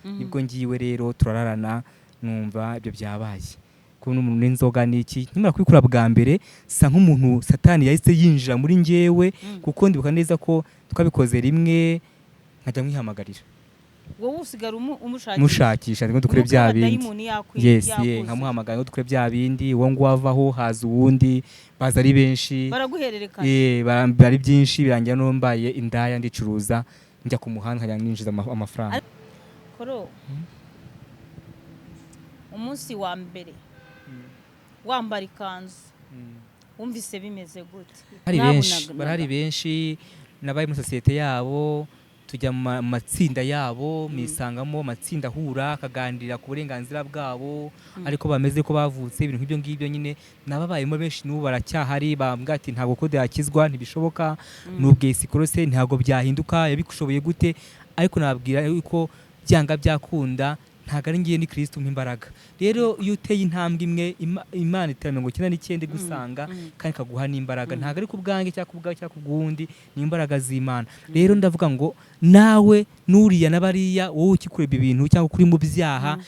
Nibwo ngiwe rero turararana, numva ibyo byabaye kubona umuntu n'inzoga n'iki. Nkimara kubikora bwa mbere, sa nk'umuntu Satani yahise yinjira muri njyewe, kuko ndibuka neza ko twabikoze rimwe nkajya mwihamagarira. Wowe usigara umushakisha. Mushakisha ngo dukore Umwuka bya bindi. w'abadayimoni Yes, ye. yakuzuye. Nkamuhamagara ngo dukore bya bindi, uwo nguwo avaho haza uwundi, baza ari benshi. Baraguhererekanya. Bari byinshi, birangira no mbaye indaya, ndicuruza, njya ku muhanda nkajya ninjiza amafaranga. Koro, umunsi wa mbere wambara ikanzu wumvise bimeze gute? Hari benshi. Mwabonaga- Barahari benshi. Nabaye muri sosiyete yabo, tujya mu matsinda yabo, misangamo amatsinda ahura akaganira ku burenganzira bwabo, ariko bameze ko bavutse ibintu nk'ibyo ngibyo nyine. Nababayemo benshi, n'ubu baracyahari, bambwira ati ntabwo kode yakizwa, ntibishoboka, n'ubwesikorose ntabwo byahinduka, yabishoboye gute? Ariko nababwira yuko byanga byakunda, ntabwo ari ngiye, ni Kristo umpa imbaraga. Rero iyo uteye intambwe imwe, Imana itera 99 igusanga kandi ikaguha n'imbaraga. Ntabwo ari ku bwanjye cyangwa ku bwawe cyangwa ku bw'uwundi, ni imbaraga z'Imana. Rero ndavuga ngo nawe n'uriya n'abariya, wowe ukikureba ibintu cyangwa kuri mu byaha,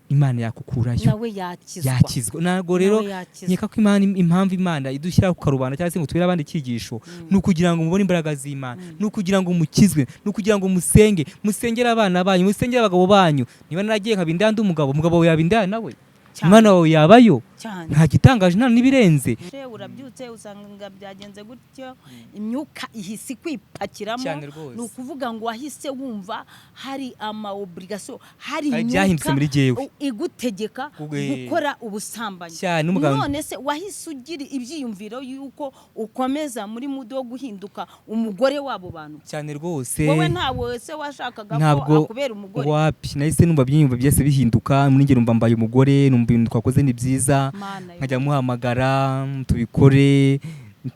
Imana yakukurayo. Nawe yakizwa. Yakizwa. Ntabwo rero Nawe yakizwa. nkeka ko Imana, impamvu Imana idushyira ku karubanda cyangwa se ngo tubere abandi icyigisho, ni ukugira ngo mubone imbaraga z'Imana, ni ukugira ngo mukizwe, ni ukugira ngo musenge, musengere abana banyu, musengere abagabo banyu. Niba naragiye nkaba indaya ndi umugabo, umugabo wawe yaba indaya nawe, Cyane. umwana wawe yabayo. Cyane. Nta gitangaje, nta n'ibirenze. Urabyutse usanga byagenze gutyo, imyuka ihise ikwipakiramo. Cyane rwose. Ni ukuvuga ngo wahise wumva hari ama obligation, hari Hari imyuka ibyahindutse muri jyewe. Igutegeka gukora ubusambanyi. Cyane, n'umugabo- None se wahise ugira ibyiyumviro yuko ukomeza muri mudo wo guhinduka umugore w'abo bantu? Cyane rwose. Wowe ntawe se washakaga ko Ntabwo. akubera umugore? Wapi, nahise numva byiyumva byose bihinduka muri njye, numva mbaye umugore, numva ibintu twakoze ni byiza. Mana yo. Nkajya muhamagara tubikore,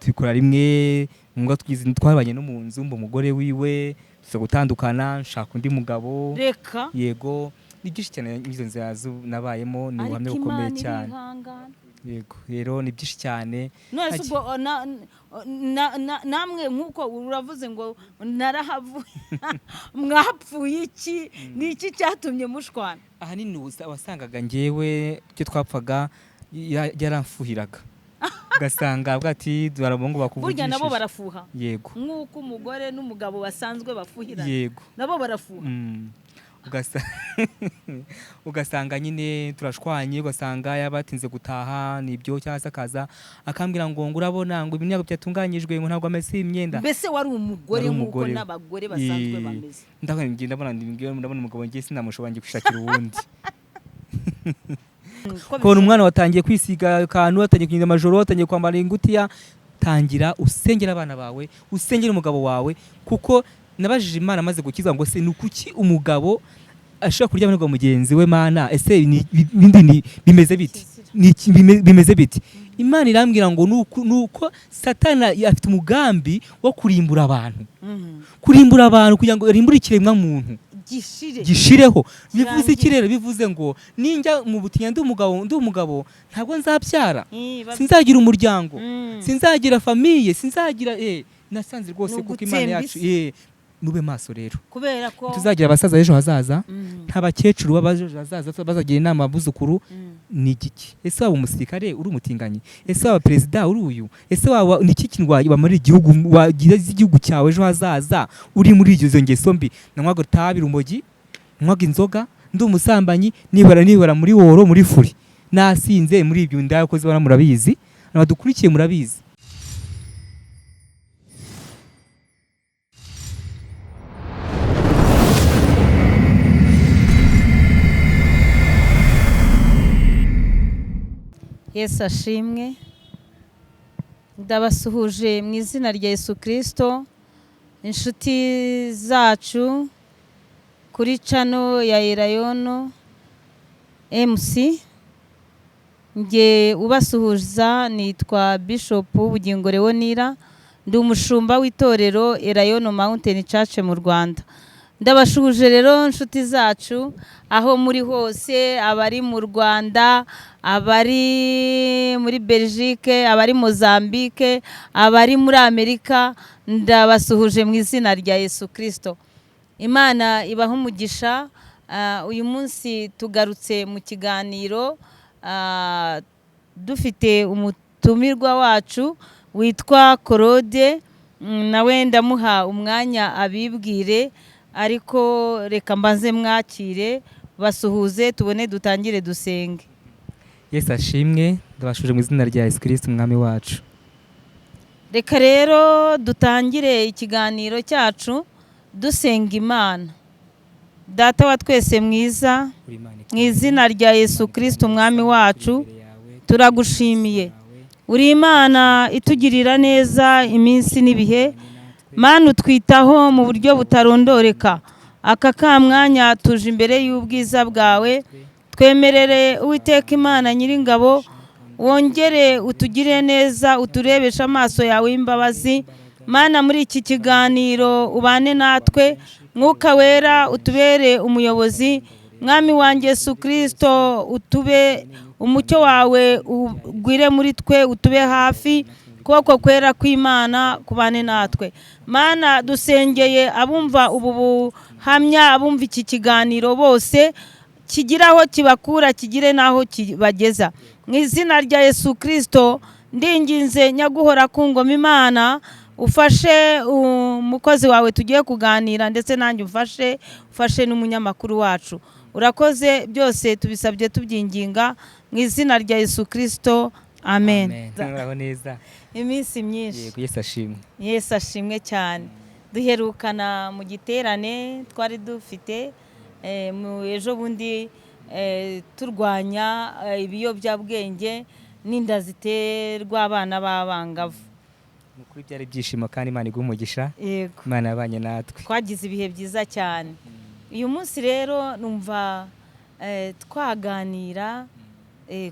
tubikora rimwe, ngo twize, twabanye no mu nzu, mba umugore wiwe, tuza gutandukana, nshaka undi mugabo. Reka. Yego, ni byinshi cyane, izo nzira nabayemo ni ubuhamya Ariko bukomeye Imana cyane. irihangana. Yego, rero ni byinshi cyane. None se ubwo namwe nk'uko uravuze ngo narahavuye, mwapfuye iki? Ni iki cyatumye mushwana? Ahanini wasangaga njyewe icyo twapfaga yaramfuhiraga, ugasanga avuga ati barabongo Burya nabo bakuvugishije. barafuha? Yego. Nk'uko umugore n'umugabo basanzwe bafuhirana? Yego. Nabo barafuha? Ugasanga nyine turashwanye, ugasanga yabatinze gutaha nibyo, cyangwa se akaza akambwira ngo urabona ngo ibi ntabwo byatunganyijwe, ngo ntabwo amese imyenda. Mbese wari umugore Nari nk'uko umugore. n'abagore basanzwe bameze? Ndabona njye, ndabona umugabo ngiye sinamushobora, ngiye kwishakira uwundi. Ko Kubona umwana watangiye kwisiga akantu, watangiye kugenda amajoro, watangiye kwambara ingutiya, tangira usengera abana bawe, usengera umugabo wawe. Kuko nabajije Imana amaze gukiza ngo se ni ukuki umugabo ashobora kuryama n'umugabo mugenzi we? Mana, ese bindi bimeze biti? Ni iki bimeze biti? Imana irambwira ngo nuko Satana afite umugambi wo kurimbura abantu, kurimbura abantu kugira ngo arimbure ikiremwa muntu. Gishire. Gishireho. Bivuze iki? Kirangire. Rero bivuze ngo ninjya mu butinya ndi umugabo, ndi umugabo ntabwo nzabyara, sinzagira umuryango, sinzagira famille, sinzagira nasanze rwose Ni kuko Imana ugutsemba yacu isi. Mube maso rero. Kubera ko Tuzagira abasaza ejo hazaza, nta bakecuru b'abajo hazaza bazagira inama abuzukuru. Ni igiki? Ese waba umusirikare uri umutinganyi? Ese waba perezida uri uyu? Ese waba ni iki kintu wamarira igihugu, wagira igihugu cyawe ejo hazaza uri muri izo ngeso mbi? Nanywaga itabi, urumogi, nywaga inzoga, ndi umusambanyi, nibara nibara muri woro, muri furi, nasinze, muri ibyo ndakoze bara, murabizi, abadukurikiye murabizi. Yesu ashimwe. Ndabasuhuje mu izina rya Yesu Kirisito, inshuti zacu kuri channel ya Elayono MC. Nge ubasuhuza nitwa Bishop Bugingo Leonira, ndi umushumba w'itorero Elayono Mountain Church mu Rwanda. Ndabashuhuje rero inshuti zacu aho muri hose, abari mu Rwanda, abari muri Belgique, abari Mozambique, abari muri Amerika, ndabasuhuje mu izina rya Yesu Kirisito. Imana ibaha umugisha. Uyu munsi tugarutse mu kiganiro, dufite umutumirwa wacu witwa Claude. Nawe ndamuha umwanya abibwire, ariko reka mbanze mwakire, basuhuze tubone dutangire dusenge. Yesu ashimwe, ndabashuje mu izina rya Yesu Kristo umwami wacu. Reka rero dutangire ikiganiro cyacu dusenga Imana. Data wa twese mwiza, mu izina rya Yesu Kristo umwami wacu, turagushimiye. Uri Imana itugirira neza iminsi n'ibihe, Mana utwitaho mu buryo butarondoreka. Aka kamwanya tuje imbere y'ubwiza bwawe, twemerere Uwiteka Imana nyiringabo, wongere utugire neza, uturebeshe amaso yawe y'imbabazi. Mana, muri iki kiganiro ubane natwe, Mwuka Wera utubere umuyobozi. Mwami wanjye Yesu Kristo, utube umucyo wawe ugwire muri twe, utube hafi, ukuboko kwera kw'Imana kubane natwe. Mana, dusengeye abumva ubu buhamya, abumva iki kiganiro bose, kigire aho kibakura, kigire n'aho kibageza. Mu izina rya Yesu Kristo ndinginze nyaguhora ku ngoma Imana, ufashe umukozi wawe tugiye kuganira, ndetse nanjye umfashe, ufashe n'umunyamakuru wacu. Urakoze, byose tubisabye tubyinginga mu izina rya Yesu Kristo, amen. Muraho neza. Iminsi myinshi. Yego, Yesu ashimwe. Yesu ashimwe cyane. Duherukana mu giterane twari dufite mu ejo bundi, turwanya ibiyobyabwenge n'inda ziterwa abana b'abangavu. Ni ukuri byari ibyishimo kandi Imana iguhe umugisha. Yego. Imana yabanye natwe. Twagize ibihe byiza cyane. Uyu munsi rero numva twaganira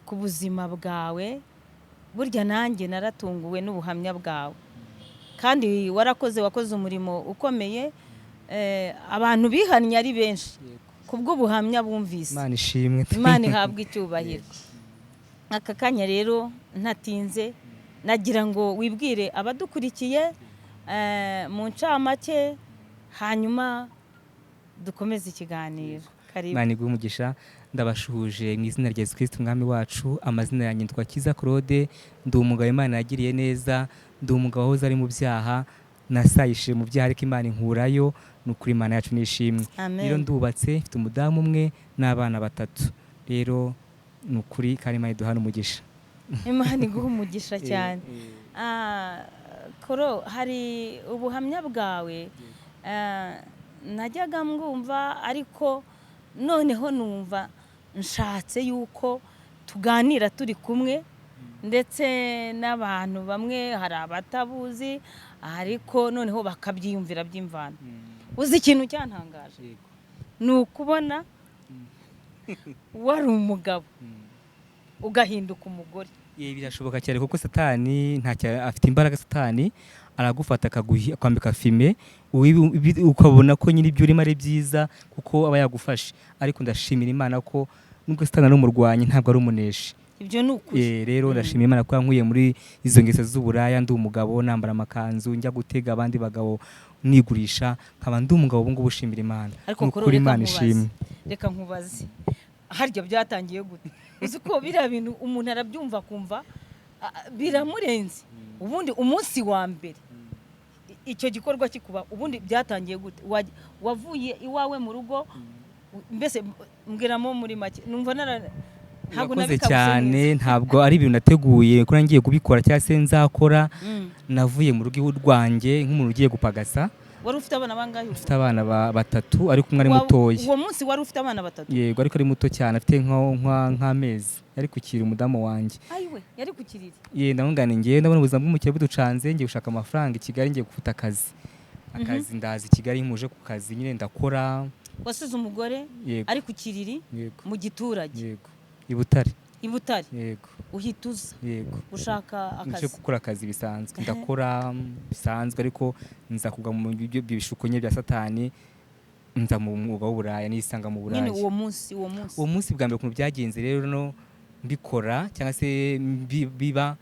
ku buzima bwawe. Burya nanjye naratunguwe n'ubuhamya bwawe, kandi warakoze, wakoze umurimo ukomeye. Abantu bihannye ari benshi kubw'ubuhamya bumvise. Imana ishimwe. Imana ihabwe icyubahiro. Aka kanya rero ntatinze, nagira ngo wibwire abadukurikiye mu ncamake, hanyuma dukomeze ikiganiro. Karibu. Imana iguhe umugisha. Ndabashuhuje mu izina rya Yesu Kristo umwami wacu. Amazina yanjye nitwa Kiza Claude, ndi umugabo Imana yagiriye neza, ndi umugabo wahoze ari mu byaha, nasayishije mu byaha ariko Imana inkurayo. Ni ukuri Imana yacu nishimwe. Amen. Rero ndubatse, mfite umudamu umwe n'abana batatu. Rero ni ukuri kandi Imana iduhana umugisha. Imana iguhe umugisha cyane. Koro, hari ubuhamya bwawe najyaga mbwumva, ariko noneho numva nshatse yuko tuganira turi kumwe, ndetse n'abantu bamwe hari abatabuzi, ariko noneho bakabyiyumvira by'imvano. Uzi ikintu cyantangaje? Ni ukubona wari umugabo ugahinduka umugore. Birashoboka cyane, kuko Satani ntacyo afite imbaraga. Satani aragufata akakwambika fime, ukabona ko nyine ibyo urimo ari byiza kuko aba yagufashe. Ariko ndashimira Imana ko nubwo Satani ari umurwanyi, ntabwo ari umuneshi. Ibyo ni ukuri. Rero ndashimira Imana ko yankuye muri izo ngeso z'uburaya. Ndi umugabo nambara amakanzu, njya gutega abandi bagabo, nigurisha, nkaba ndi umugabo ubu ngubu ushimira Imana. Ariko Ni kuri ukuri reka Imana nkubaze. ishimwe. Reka nkubaze, harya byatangiye gute? Uzi ko biriya bintu umuntu arabyumva akumva biramurenze. Ubundi umunsi wa mbere icyo gikorwa kikuba, ubundi byatangiye gute? Wavuye iwawe mu rugo, mbese mbwiramo muri make, numva ntabwo Urakoze nabikabuse cyane. neza. Ntabwo ari ibintu nateguye ko ngiye kubikora cyangwa se nzakora. Navuye mu rugo rwanjye nk'umuntu ugiye gupagasa. Wari ufite abana bangahe? Mfite abana batatu, ariko umwe ari mutoya. Uwo munsi wari ufite abana batatu? Yego, ariko ari muto cyane, afite nk'amezi, yari kukira umudamu wanjye. Ayiwe, yari ku kiriri. Ye, ndamugana ngewe ndabona ubuzima bw'umukire buducanze, ngiye gushaka amafaranga i Kigali, ngiye gufata akazi. Ndaza i Kigali muje ku kazi nyine ndakora. Wasize umugore Yego. ari ku kiriri? Yego. Mu giturage? Yego, i Butare. I Butare? Yego. Uhita uza Yego. ushaka Nje akazi? gukora akazi bisanzwe, ndakora bisanzwe, ariko nza kugwa mu bishuko nyine bya Satani, nza mu mwuga w'uburaya, nisanga mu Nyine buraya. uwo munsi Uwo munsi bwa mbere ukuntu byagenze rero, no Mbikora cyangwa se biba,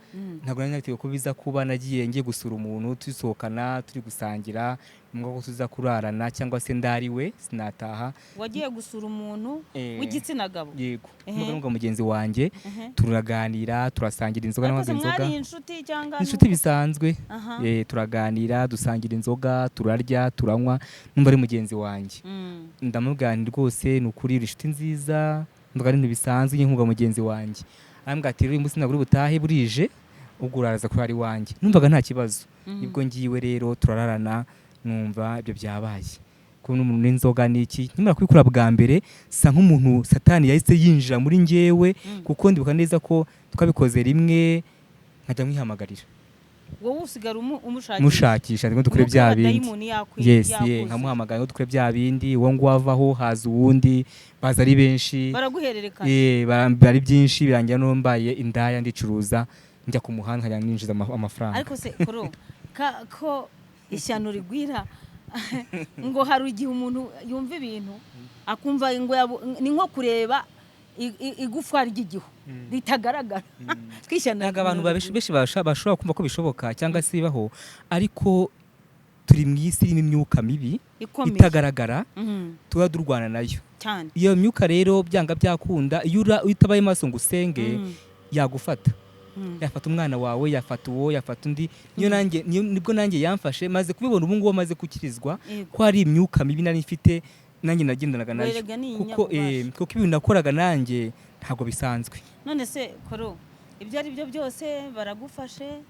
ntabwo nari nabiteguye ko biza kuba. Nagiye ngiye gusura umuntu, tusohokana, turi gusangira, ni ngombwa ko tuza kurarana cyangwa se ndariwe sinataha. Wagiye gusura umuntu w'igitsina gabo? Yego, n'umugabo mugenzi wanjye. Turaganira, turasangira inzoga. Ariko se N'amaze inzoga. mwari inshuti cyangwa Inshuti bisanzwe. Turaganira, dusangira inzoga, turarya, turanywa, numva ari mugenzi wanjye. Ndamubwira nti: "Rwose ni ukuri uri inshuti nziza, numva ari ibintu bisanzwe nkunga mugenzi wanjye." Arambwira ati: "Rero uyu munsi ntabwo uri butahe, burije, ubwo uraza kurara iwanjye." Numvaga nta kibazo. Nibwo ngiwe rero turararana, numva ibyo byabaye kubona umuntu n'inzoga n'iki. Nkimara kubikora bwa mbere, sa nk'umuntu Satani yahise yinjira muri njyewe, kuko ndibuka neza ko twabikoze rimwe nkajya mwihamagarira. Wowe usigara umushakisha? Mushakisha ngo dukore Umwuka bya bindi. w'abadayimoni Yes, ye. yakuzuye. Nkamuhamagara ngo dukore bya bindi, uwo nguwo avaho haza uwundi, baza ari benshi. Baraguhererekanya. Ari byinshi, birangira no mbaye indaya, ndicuruza, njya ku muhanda nkajya ninjiza amafaranga. Ariko se koro ko ishyano rigwira, ngo hari igihe umuntu yumva ibintu akumva ngo ni nko kureba igufwa ry'igihu ritagaragara, twishyano. Ntabwo abantu benshi bashobora kumva ko bishoboka cyangwa se bibaho, ariko turi mu isi irimo imyuka mibi ikomeye itagaragara, tuba durwana nayo. Iyo myuka rero, byanga byakunda, iyo utabaye maso ngo usenge, yagufata. Yafata umwana wawe, yafata uwo, yafata undi. Niyo nanjye nibwo nanjye yamfashe, maze kubibona ubu ngubu maze gukirizwa, ko hari imyuka mibi nari mfite nanjye nagendanaga nayo. Werega ni Kuko inyabubasha. kuko ibintu nakoraga nanjye ntabwo bisanzwe. None se koro, ibyo ari byo byose baragufashe,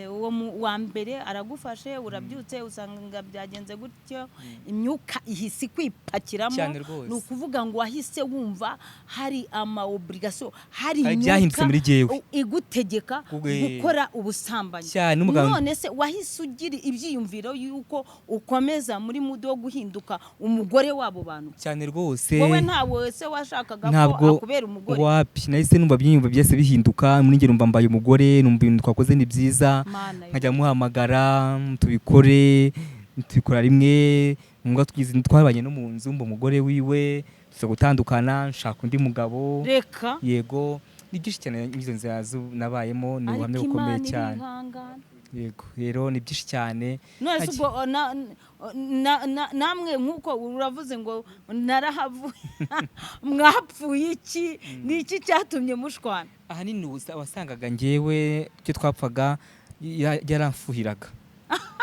uwo wa mbere aragufashe, urabyutse usanga byagenze gutyo, imyuka ihise ikwipakiramo. Cyane rwose. Ni ukuvuga ngo wahise wumva hari ama obligation, hari Hari ibyahindutse muri jyewe. Igutegeka gukora ubusambanyi. Cyane, n'umugabo- None se wahise ugira ibyiyumviro yuko ukomeza muri mood wo guhinduka umugore w'abo bantu? Cyane rwose. Wowe ntawe se washakaga ko Ntabwo. akubera umugore? Wapi, nahise numva byiyumvo byose bihinduka muri njye, numva mbaye umugore, numva ibintu twakoze ni byiza. Mana yo. Nkajya muhamagara tubikore, tubikora rimwe, numva twize, twabanye no mu nzu, mba umugore wiwe, tuza gutandukana, nshaka undi mugabo. Reka. Yego, ni byinshi cyane, izo nzira nabayemo ni ubuhamya Ariko bukomeye Imana cyane. irihangana. Yego, rero ni byinshi cyane. None se ubwo namwe nk'uko uravuze ngo narahavuye, mwapfuye iki? Ni iki cyatumye mushwana? Ahanini wasangaga njyewe icyo twapfaga yaramfuhiraga,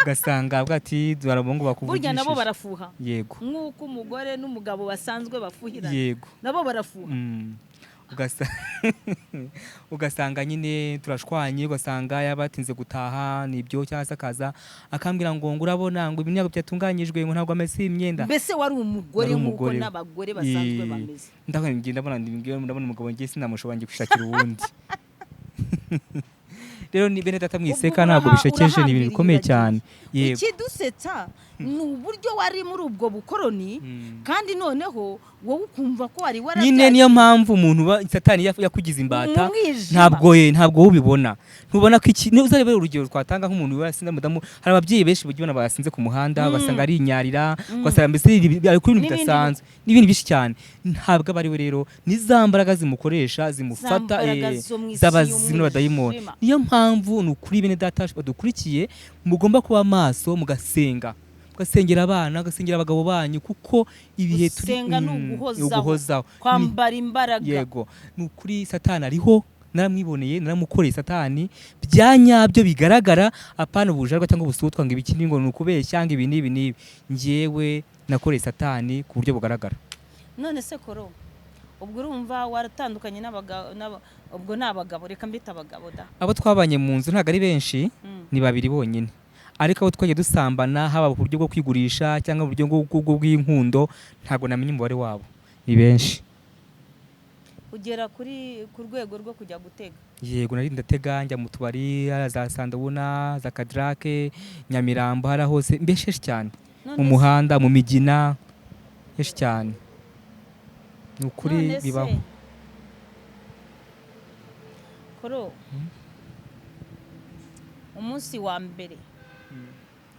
ugasanga avuga ati: "Barabongo Burya nabo bakuvugishije." barafuha? Yego. Nk'uko umugore n'umugabo basanzwe bafuhirana, Yego. nabo barafuha? Ugasanga nyine turashwanye, ugasanga yabatinze gutaha nibyo, cyangwa se akaza akambwira ngo urabona ngo ibi ntabwo byatunganyijwe, ngo ntabwo amese imyenda. Mbese wari umugore Nari nk'uko umugore. n'abagore basanzwe bameze. Ndabona ndabona umugabo ngiye sinamushobora, ngiye gushakira uwundi. Rero ni bene data mwiseka, Ubwo ntabwo bishekeje, ni ibintu bikomeye urahambiriye. cyane, yego. Ikidusetsa ni uburyo wari muri ubwo bukoroni, kandi noneho wowe ukumva ko wari warabyaye. Nyine niyo mpamvu umuntu Satani yakugize imbata. Mu mwijima. Ntabwo ye, ntabwo wowe ubibona, ntubona ko iki niba uzarebe urugero twatanga nk'umuntu wasinze, mudamu, hari ababyeyi benshi bujya ubona basinze ku muhanda, ugasanga ari inyarira, ugasanga mbese ari kuri ibintu N'ibindi. bidasanzwe n'ibindi byinshi cyane. Ntabwo aba ari we rero, ni za mbaraga zimukoresha, zimufata, Za mbaraga zo mu isi z'abazimu n'abadayimoni. y'umwijima. Niyo mpamvu ni ukuri, bene data badukurikiye, mugomba kuba maso, mugasenga, mugasengera abana, mugasengera abagabo banyu, kuko ibihe turi Gusenga ni ni uguhozaho. uguhozaho. Kwambara imbaraga. Yego, ni ukuri Satani ariho, naramwiboneye, naramukoreye Satani bya nyabyo bigaragara, apana ubujarwa cyangwa ubusutwa, ngo ibiki ngo ni ukubeshya, ngo ibi n'ibi n'ibi. Njyewe nakoreye Satani ku buryo bugaragara. None se koro, ubwo urumva waratandukanye n'abagabo, ubwo ni abagabo, reka mbite abagabo da. Abo twabanye mu nzu ntabwo ari benshi, ni babiri bonyine, ariko abo twagiye dusambana, haba ku buryo bwo kwigurisha cyangwa mu buryo bw'inkundo, ntabwo namenya umubare wabo, ni benshi. Ugera ku rwego rwo kujya gutega? Yego, nari ndatega, njya mu tubari za Sandabuna, za Kadrake, Nyamirambo, hariya hose, mbese henshi cyane. None Mu muhanda, mu migina, henshi cyane, ni ukuri. None se, Bibaho. Koro, umunsi wa mbere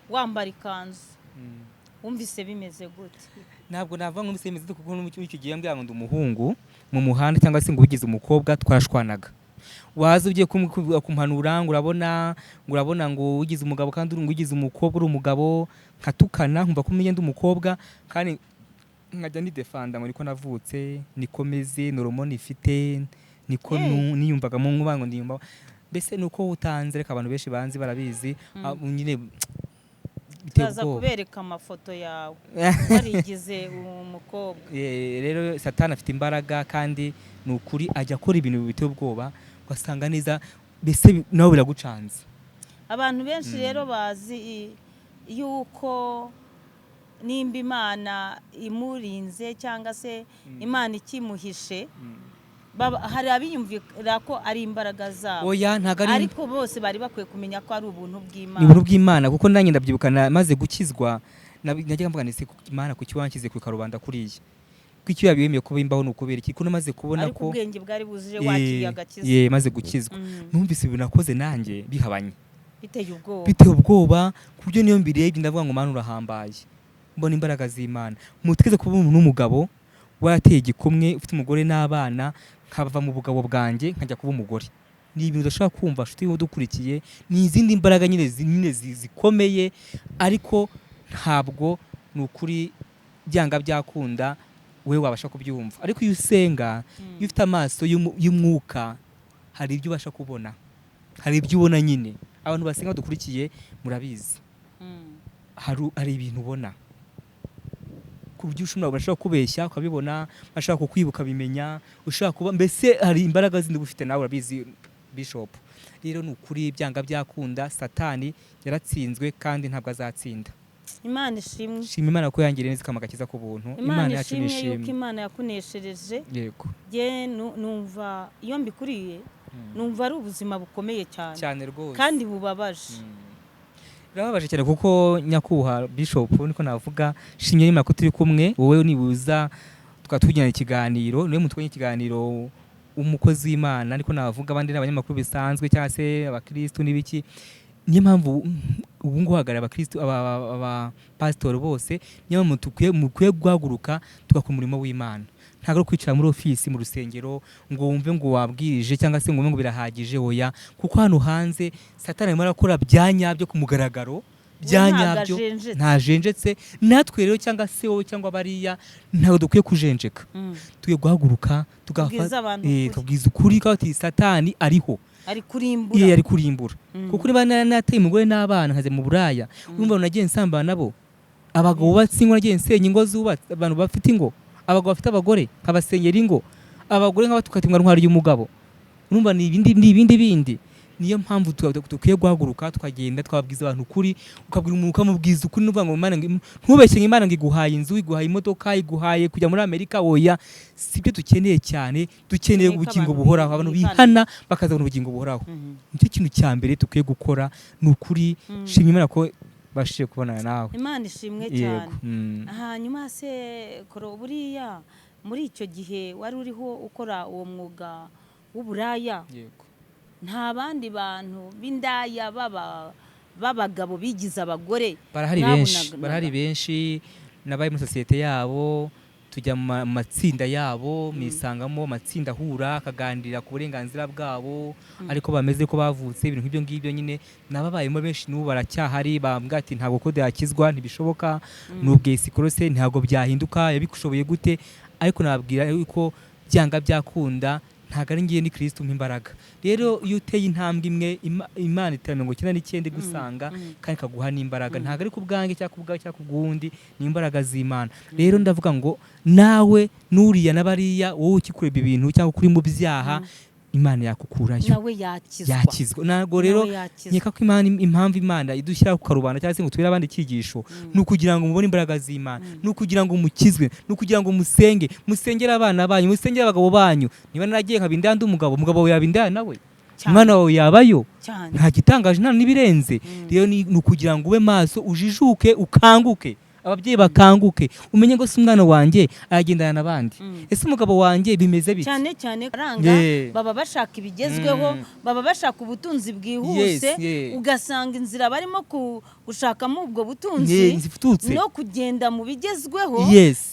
wambara ikanzu Wumvise bimeze gute? Ntabwo navuga ngo mbese bimeze, kuko muri icyo gihe mbwira ngo ndi umuhungu mu muhanda cyangwa se ngo ubigize umukobwa, twarashwanaga. Waza ugiye kumpanura ngo urabona, ngo urabona, ngo ugize umugabo kandi uri, ngo ugize umukobwa uri umugabo, nkatukana, nkumva ko umenya ndi umukobwa, kandi nkajya nidefanda ngo niko navutse, niko meze, ni hormone ifite, niko niyumvagamo, nkuba ngo ndiyumva mbese ni uko utanze. Reka, abantu benshi banzi barabizi. Nyine biteye Turaza ubwoba. kubereka amafoto yawe warigize umukobwa. Rero Satani afite imbaraga, kandi ni ukuri ajya akora ibintu biteye ubwoba, ugasanga neza mbese nawe biragucanze. Abantu benshi rero bazi yuko nimba Imana imurinze cyangwa se Imana ikimuhishe, hari abiyumvira ko ari imbaraga zabo. Oya, ntabwo ari. Ariko bose bari bakwiye kumenya ko ari ubuntu Ni bw'Imana. ubuntu bw'Imana, kuko nanjye ndabyibuka maze gukizwa, najyaga mvuga nti: "Se Imana, kuki wanshyize ku karubanda kuriya? Kuko icyo yabiyemeye ko bimbaho ni ukubera iki?" Kuko namaze kubona Ariko ko ubwenge bwari buzuje, wakiriye agakiza. Ye, maze gukizwa, numvise ibintu nakoze nanjye bihabanye. Biteye ubwoba. Biteye ubwoba, ku buryo niyo mbirebye ndavuga ngo: "Mana, urahambaye." Mbona imbaraga z'Imana. Mutegeze kuba umuntu w'umugabo warateye igikumwe, ufite umugore n'abana, nkava mu bugabo bwanjye nkajya kuba umugore, ni ibintu udashobora kumva, nshuti udukurikiye. Ni izindi mbaraga nyine zikomeye, ariko ntabwo ni ukuri byanga byakunda wowe wabasha kubyumva. Ariko iyo usenga, iyo ufite amaso y'umwuka, hari ibyo ubasha kubona, hari ibyo ubona nyine. Abantu basenga badukurikiye murabizi, hari ibintu ubona ku buryo ushobora bashobora kubeshya ukabibona, bashobora kukwiba ukabimenya, ushobora kuba mbese hari imbaraga zindi uba ufite, nawe urabizi, Bishop. Rero ni ukuri byanga byakunda Satani yaratsinzwe kandi ntabwo azatsinda. Imana ishimwe. Shima Imana ko yangiriye neza, ikampa agakiza ku buntu. Imana Imana yacu ishimwe yuko nishimwe. Imana yakuneshereje. Yego. Jye numva iyo mbikuriye, numva ari ubuzima bukomeye cyane. Cyane rwose. Kandi bubabaje. Birababaje cyane, kuko nyakubahwa Bishop, niko navuga, shimye Imana ko turi kumwe wowe, nibuza tukaba tugirana ikiganiro, niwe mutwenye ikiganiro, umukozi w'Imana niko navuga, abandi ni abanyamakuru bisanzwe cyangwa se abakristu n'ibiki. Niyo mpamvu ubu ngubu hagarara abakristu, abapasitori bose. Niyo mpamvu mukwiye guhaguruka tugakora umurimo w'Imana. Ntabwo ari kwicara muri ofisi mu rusengero ngo wumve ngo wabwirije cyangwa se ngo wumve ngo birahagije. Oya, kuko hano hanze Satani arimo arakora bya nyabyo ku mugaragaro, bya We ntabwo nyabyo. ajenjetse. Ntajenjetse. Natwe rero, cyangwa se wowe cyangwa bariya, ntabwo dukwiye kujenjeka. Tukwiye guhaguruka. Tubwize abantu ukuri. Tukabwiza ukuri ko ati Satani ariho. Ari kurimbura. Iyo ari kurimbura, kuko niba nateye umugore n'abana nkaze mu buraya, urumva nagiye nsambana nabo, abagabo bubatse ingo, nagiye nsenya ingo zubatse, abantu bafite ingo, abagabo bafite abagore nkabasenyera ingo, abagore nk'abatukatimwa ntwari y'umugabo, urumva ni ibindi, ni ibindi bindi. Niyo mpamvu dukwiye guhaguruka tukagenda twabwiza abantu ukuri. Ukabwira umuntu, ukamubwiza ukuri, n'uvuga ngo Imana ntubeshye ngo Imana ngo iguhaye inzu, iguhaye imodoka, iguhaye kujya muri Amerika. Oya, si byo dukeneye cyane. Dukeneye Dukeneye ko ubugingo abantu buhoraho, abantu bihana. bihana bakazabona ubugingo buhoraho. Nicyo kintu cya mbere dukwiye gukora, ni ukuri. Shima Imana ko bashije kubonana nawe. Imana ishimwe Yego. cyane. Hanyuma se Koro, buriya muri icyo gihe wari uriho ukora uwo mwuga w'uburaya, Yego. nta bandi bantu b'indaya baba b'abagabo bigize abagore Barahari benshi. mwabonaga? Barahari benshi. Nabaye muri sosiyete yabo, tujya mu matsinda yabo, misangamo amatsinda ahura akaganirira ku burenganzira bwabo, ariko bameze ko bavutse, ibintu nk'ibyo ngibyo nyine. Nababayemo benshi, n'ubu baracyahari, bambwira ati: "Ntabwo kode yakizwa, ntibishoboka, ni ubwesikorose, ntabwo byahinduka, yabishoboye gute?" Ariko nababwira yuko byanga byakunda ntabwo ari ngiye, ni Kristo umpa imbaraga. Rero iyo uteye intambwe imwe, Imana itera 99 igusanga, kandi ikaguha n'imbaraga. Ntabwo ari ku bwanjye cyangwa ku bwawe cyangwa ku bw'uwundi, ni imbaraga z'Imana. Rero ndavuga ngo nawe n'uriya na bariya, wowe ukikureba ibintu cyangwa kuri mu byaha, Imana yakukurayo. Nawe yakizwa. Yakizwa. Ntabwo rero Nawe yakizwa. nkeka ko Imana, impamvu Imana idushyira ku karubanda cyangwa se ngo tubere abandi icyigisho, ni ukugira ngo mubone imbaraga z'Imana, ni ukugira ngo mukizwe, ni ukugira ngo musenge, musengere abana banyu, musengere abagabo banyu. Niba naragiye nkaba indaya ndi umugabo, umugabo wawe yaba indaya nawe, umwana wawe yabayo. Cyane. Nta gitangaje, nta n'ibirenze. Rero ni ukugira ngo ube maso, ujijuke, ukanguke. Ababyeyi bakanguke, umenye ngo si umwana wanjye aragendana n'abandi, ese umugabo wanjye bimeze bite? Cyane cyane aranga baba bashaka ibigezweho, baba bashaka ubutunzi bwihuse, ugasanga inzira barimo gushakamo ubwo butunzi zifututse no kugenda mu bigezweho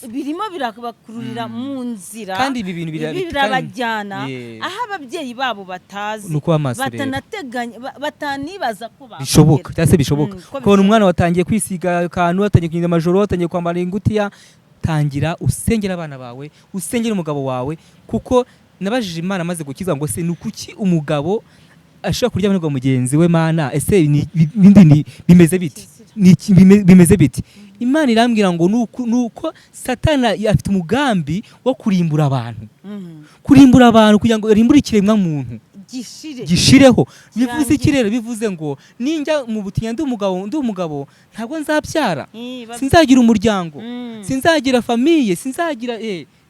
birimo birabakururira mu nzira. Kandi ibi bintu ibi birabajyana aho ababyeyi babo batazi, Ni ukuba maso rero. batanateganya, batanibaza ko Bishoboka bakugera. cyangwa se bishoboka Ko ukabona bishoboka. umwana watangiye kwisiga akantu, watangiye kugenda amajoro, watangiye kwambara ingutiya. Tangira usengera abana bawe, usengera umugabo wawe, kuko nabajije Imana amaze gukiza ngo se ni ukuki umugabo ashobora kuryama n'umugabo mugenzi we? Mana, ese bindi ni bimeze biti? Ni iki bimeze biti? Imana irambwira ngo nuko Satana afite umugambi wo kurimbura abantu, kurimbura abantu kugira ngo arimbure ikiremwa muntu gishire. Gishireho. Bivuze iki Kirangire. rero? Bivuze ngo ninjya mu butinya ndi umugabo, ndi umugabo ntabwo nzabyara, sinzagira umuryango, sinzagira famille, sinzagira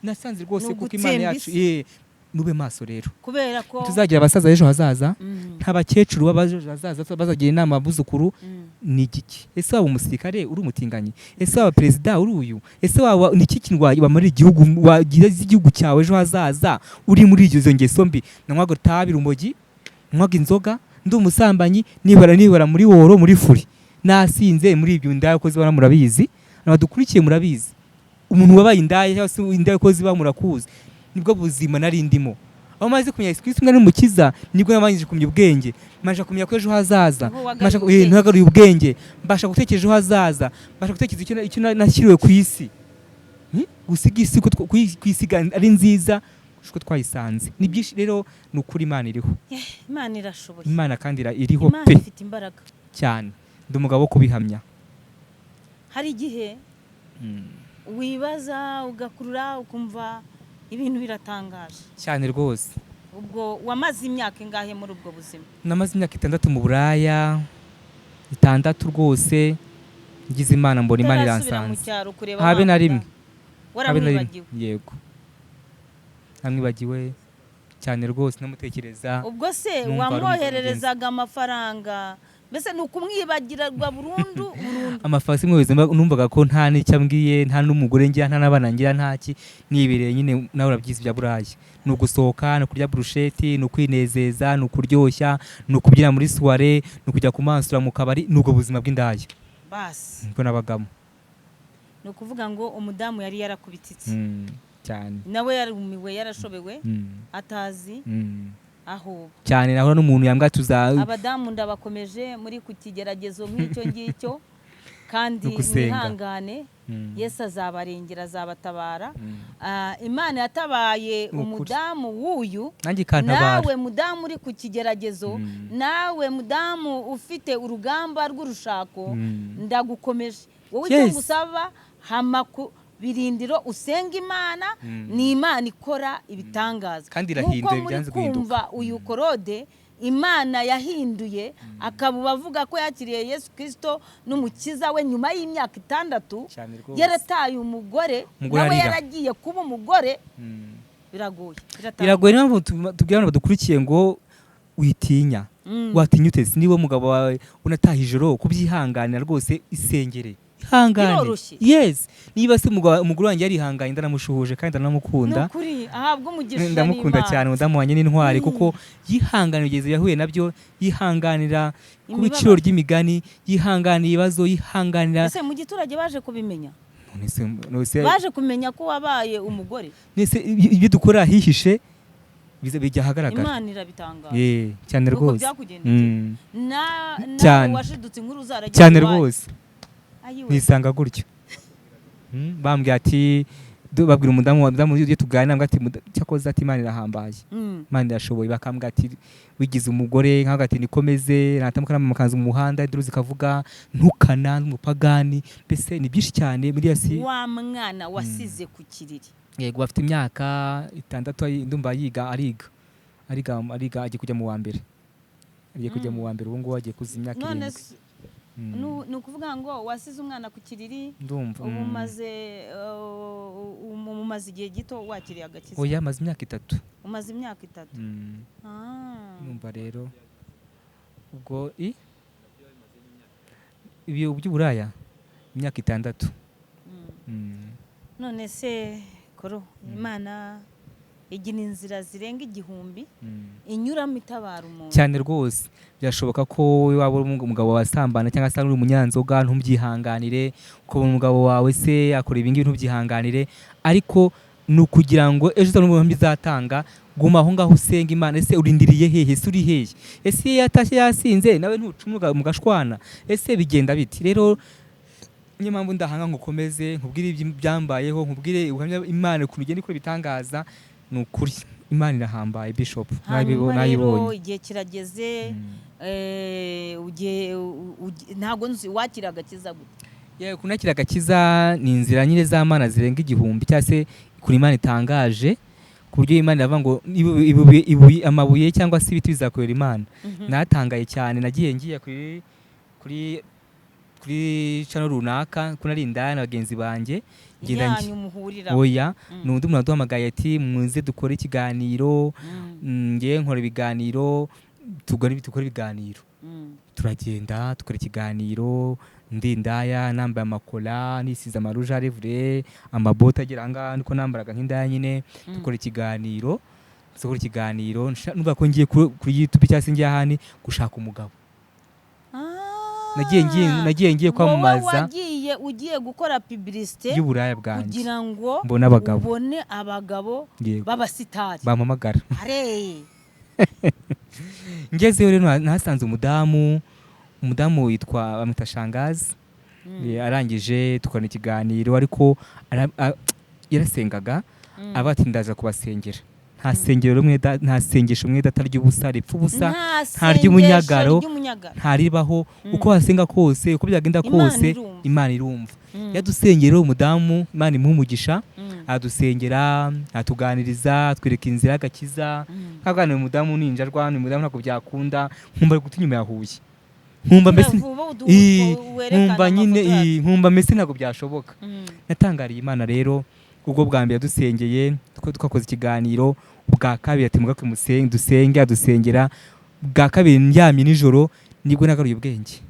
nasanze rwose Ni kuko Imana ugutsemba yacu isi. Nube maso rero. Kubera ko Tuzagira abasaza ejo hazaza, nta bakecuru b'abajo hazaza bazagira inama abuzukuru. Ni igiki? Ese waba umusirikare uri umutinganyi? Ese waba perezida uri uyu? Ese waba ni iki kintu wamarira igihugu, wagira igihugu cyawe ejo hazaza uri muri izo ngeso mbi? Nanywaga itabi, urumogi, nywaga inzoga, ndi umusambanyi, nibara nibara muri woro, muri furi, nasinze muri ibyo. Indaya ko ziba murabizi, abadukurikiye murabizi, umuntu wabaye indaya cyangwa se indaya ko ziba murakuzi. Nibwo buzima nari ndimo. Aho maze kumenya Yesu Kristo n'umukiza, nibwo nabanje kumenya ubwenge, mbasha kumenya ko ejo hazaza Niho wagaruye mbasha ubwenge. Ntagaruye ubwenge, mbasha gutekereza ejo hazaza, mbasha gutekereza icyo nashyiriwe ku isi. Gusiga isi ko kuyisiga ari nziza kurusha uko twayisanze. Ni byinshi rero, ni ukuri Imana iriho. Imana irashoboye. Imana kandi iriho Imana pe. ifite imbaraga. Cyane, ndi umugabo wo kubihamya. Hari igihe wibaza, ugakurura, ukumva ibintu biratangaje. Cyane rwose. Ubwo wamaze imyaka ingahe muri ubwo buzima? Namaze imyaka 6 mu buraya, 6 rwose. Ngize Imana mbona Imana Utarasubira mu iransanze. cyaro kureba Habe wa na rimwe. mudamu? Habe na rimwe. Waramwibagiwe? Yego, namwibagiwe cyane rwose, namutekereza Ubwo se numva ari wamwohererezaga amafaranga? Mbese ni ukumwibagirwa burundu burundu? Amafaranga simwohereza, numvaga ko nta n'icyo ambwiye, nta n'umugore ngira, nta n'abana ngira, ntaki, nibereye nyine. Nawe urabyizi bya buraya, ni ugusohoka, ni ukurya burusheti, ni ukwinezeza, ni ukuryoshya, ni ukubyina muri soirée, ni ukujya kumansura mu kabari, ni ubwo buzima bw'indaya. Basi. Nibwo nabagamo. Ni ukuvuga ngo umudamu yari yarakubititse. Cyane. Nawe yarumiwe, yarashobewe, atazi aho uba. Cyane, nahura n'umuntu yambwira tuza Abadamu ndabakomeje muri ku kigeragezo nk'icyo ngicyo, kandi Ni ugusenga. mwihangane. Yesu azabarengera, azabatabara. Imana yatabaye Ni ukuri. umudamu w'uyu, Nanjye ikantabara. nawe mudamu uri ku kigeragezo, nawe mudamu ufite urugamba rw'urushako, ndagukomeje wowe. Icyo ngusaba, hama ku birindiro, usenga Imana. Ni Imana ikora ibitangaza. Kandi Nk'uko irahindura, muri byanze guhinduka. kumva uyu Korode, Imana yahinduye, akaba avuga ko yakiriye Yesu Kirisito n'umukiza we nyuma y'imyaka 6 Cyane rwose. yarataye umugore, Umugore nawe arira. yaragiye kuba umugore. Biragoye, biratangaje. Biragoye. Niyo mpamvu tubwira abantu badukurikiye ngo witinya. Watinya ute niba umugabo wawe unataha ijoro? Kubyihanganira rwose, isengere, ihangane. Biroroshye. Yes, niba se umugore wanjye yarihanganye, ndanamushuhuje kandi ndanamukunda. Ni ukuri, ahabwa umugisha Ndamukunda n'Imana. cyane. Umudamu wanjye n'intwari, kuko yihanganira kugeza yahuye nabyo, yihanganira kuba Imibabaro. iciro ry'imigani, yihanganira ibibazo, yihanganira. Ese mu giturage baje kubimenya? None se Baje kumenya ko wabaye umugore? None se ibyo dukora hihishe bijya ahagaragara. Imana irabitangaza. Cyane Nuko rwose. byakugendekeye. Nawe Cyane. washidutse inkuru zaragiye Cyane iwanyu. rwose. Ayiwe. Nisanga gutyo. Bambwiye ati babwira umudamu umudamu iyo tuganira mbwira ati cyakoze ati Imana irahambaye. Imana irashoboye. Bakambwira ati wigize umugore, nkavuga ati nikomeze natamuka n'amakanzu mu muhanda, induru zikavuga, ntukana n'umupagani. Mbese ni byinshi cyane muri iyo si. Wa mwana wasize ku kiriri? Yego, afite imyaka 6, ndumva yiga, ariga ariga ariga, agiye kujya mu wa mbere, agiye kujya mu wa mbere ubu ngubu, agiye kuzuza imyaka None 7. Nu- ni ukuvuga ngo wasize umwana ku kiriri, Ndumva ubu umaze igihe gito wakiriye agakiza? Oya, amaze imyaka 3. Umaze imyaka 3. Numva rero ubwo ibyo by'uburaya imyaka 6. None se koro, Imana igira inzira zirenga 1000 inyuramo itabara umuntu. Cyane rwose. Byashoboka ko waba uri umugabo wasambana, cyangwa se uri umunyanzoga, ntubyihanganire, ukabona umugabo wawe se akora ibingibi, ntubyihanganire, ariko ni ukugira ngo ejo uzabone ubuhamya bizatanga. Guma aho ngaho usenga Imana. Ese urindiriye hehe? Ese uri hehe? Ese iyo yatashye yasinze nawe ntucumuga mugashwana? Ese bigenda biti? Rero niyo mpamvu ndahanga ngo ukomeze nkubwire ibyambayeho, nkubwire ubuhamya Imana ukuntu igenda ikora ibitangaza. Ni ukuri Imana irahambaye, Bishop. Hanyuma rero Nayibonye. igihe kirageze, ntabwo nzi wakira agakiza gute? Yewe, kunakira agakiza ni inzira nyine z'Amana zirenga 1000, cyangwa se ukuntu Imana itangaje, ku buryo Imana iravuga ngo ibuye, amabuye cyangwa se ibiti bizakorera Imana. Natangaye cyane. Nagiye ngiye kuri channel runaka, ko nari indaya na bagenzi banjye, ngenda Yanyu muhurira? Oya, ni undi muntu waduhamagaye ati: "Muze dukore ikiganiro." Ngewe nkora ibiganiro, dukore ibiganiro. Turagenda dukora ikiganiro, ndi indaya, nambaye amakora, nisize ama rouge à lèvres, amabote agera ahangaha, niko nambaraga nk'indaya nyine. Dukora ikiganiro, numva ko ngiye kuri YouTube cyangwa se ngiye ahandi gushaka umugabo. Nagiye ngiye Wowe kwamamaza wagiye ugiye gukora publicité y'uburaya bwanjye, kugira ngo mbone abagabo. ubone abagabo Yego. b'abasitari. Bampamagara. Are Ngezeyo rero nahasanze umudamu witwa, bamwita Shangazi. Arangije tukora ikiganiro, ariko yarasengaga, aba ati: "Ndaza kubasengera." Nta sengero rumwe nta sengesho umwe data ry'ubusa ripfa ubusa, nta nta ry'umunyagaro, sengesho ry'umunyagaro. Ntaribaho. Uko wasenga kose, uko byagenda Imana kose, irumva. Imana irumva. Yadusengera uwo mudamu, Imana imuha umugisha. Adusengera, atuganiriza, atwereka inzira y'agakiza. Nkaganira umudamu ninjarwa, ni umudamu ntabwo byakunda, nkumva ari guta inyuma ya Huye, nkumva mbese Vuba werekane nkumva nyine amafoto yacu. Nkumva mbese ntabwo byashoboka. Natangariye Imana rero. Ubwo bwa mbere yadusengeye, twakoze ikiganiro. Ubwa kabiri ati: "Mugake musenge dusenge." Adusengera bwa kabiri, ndyamye nijoro nibwo nagaruye ubwenge.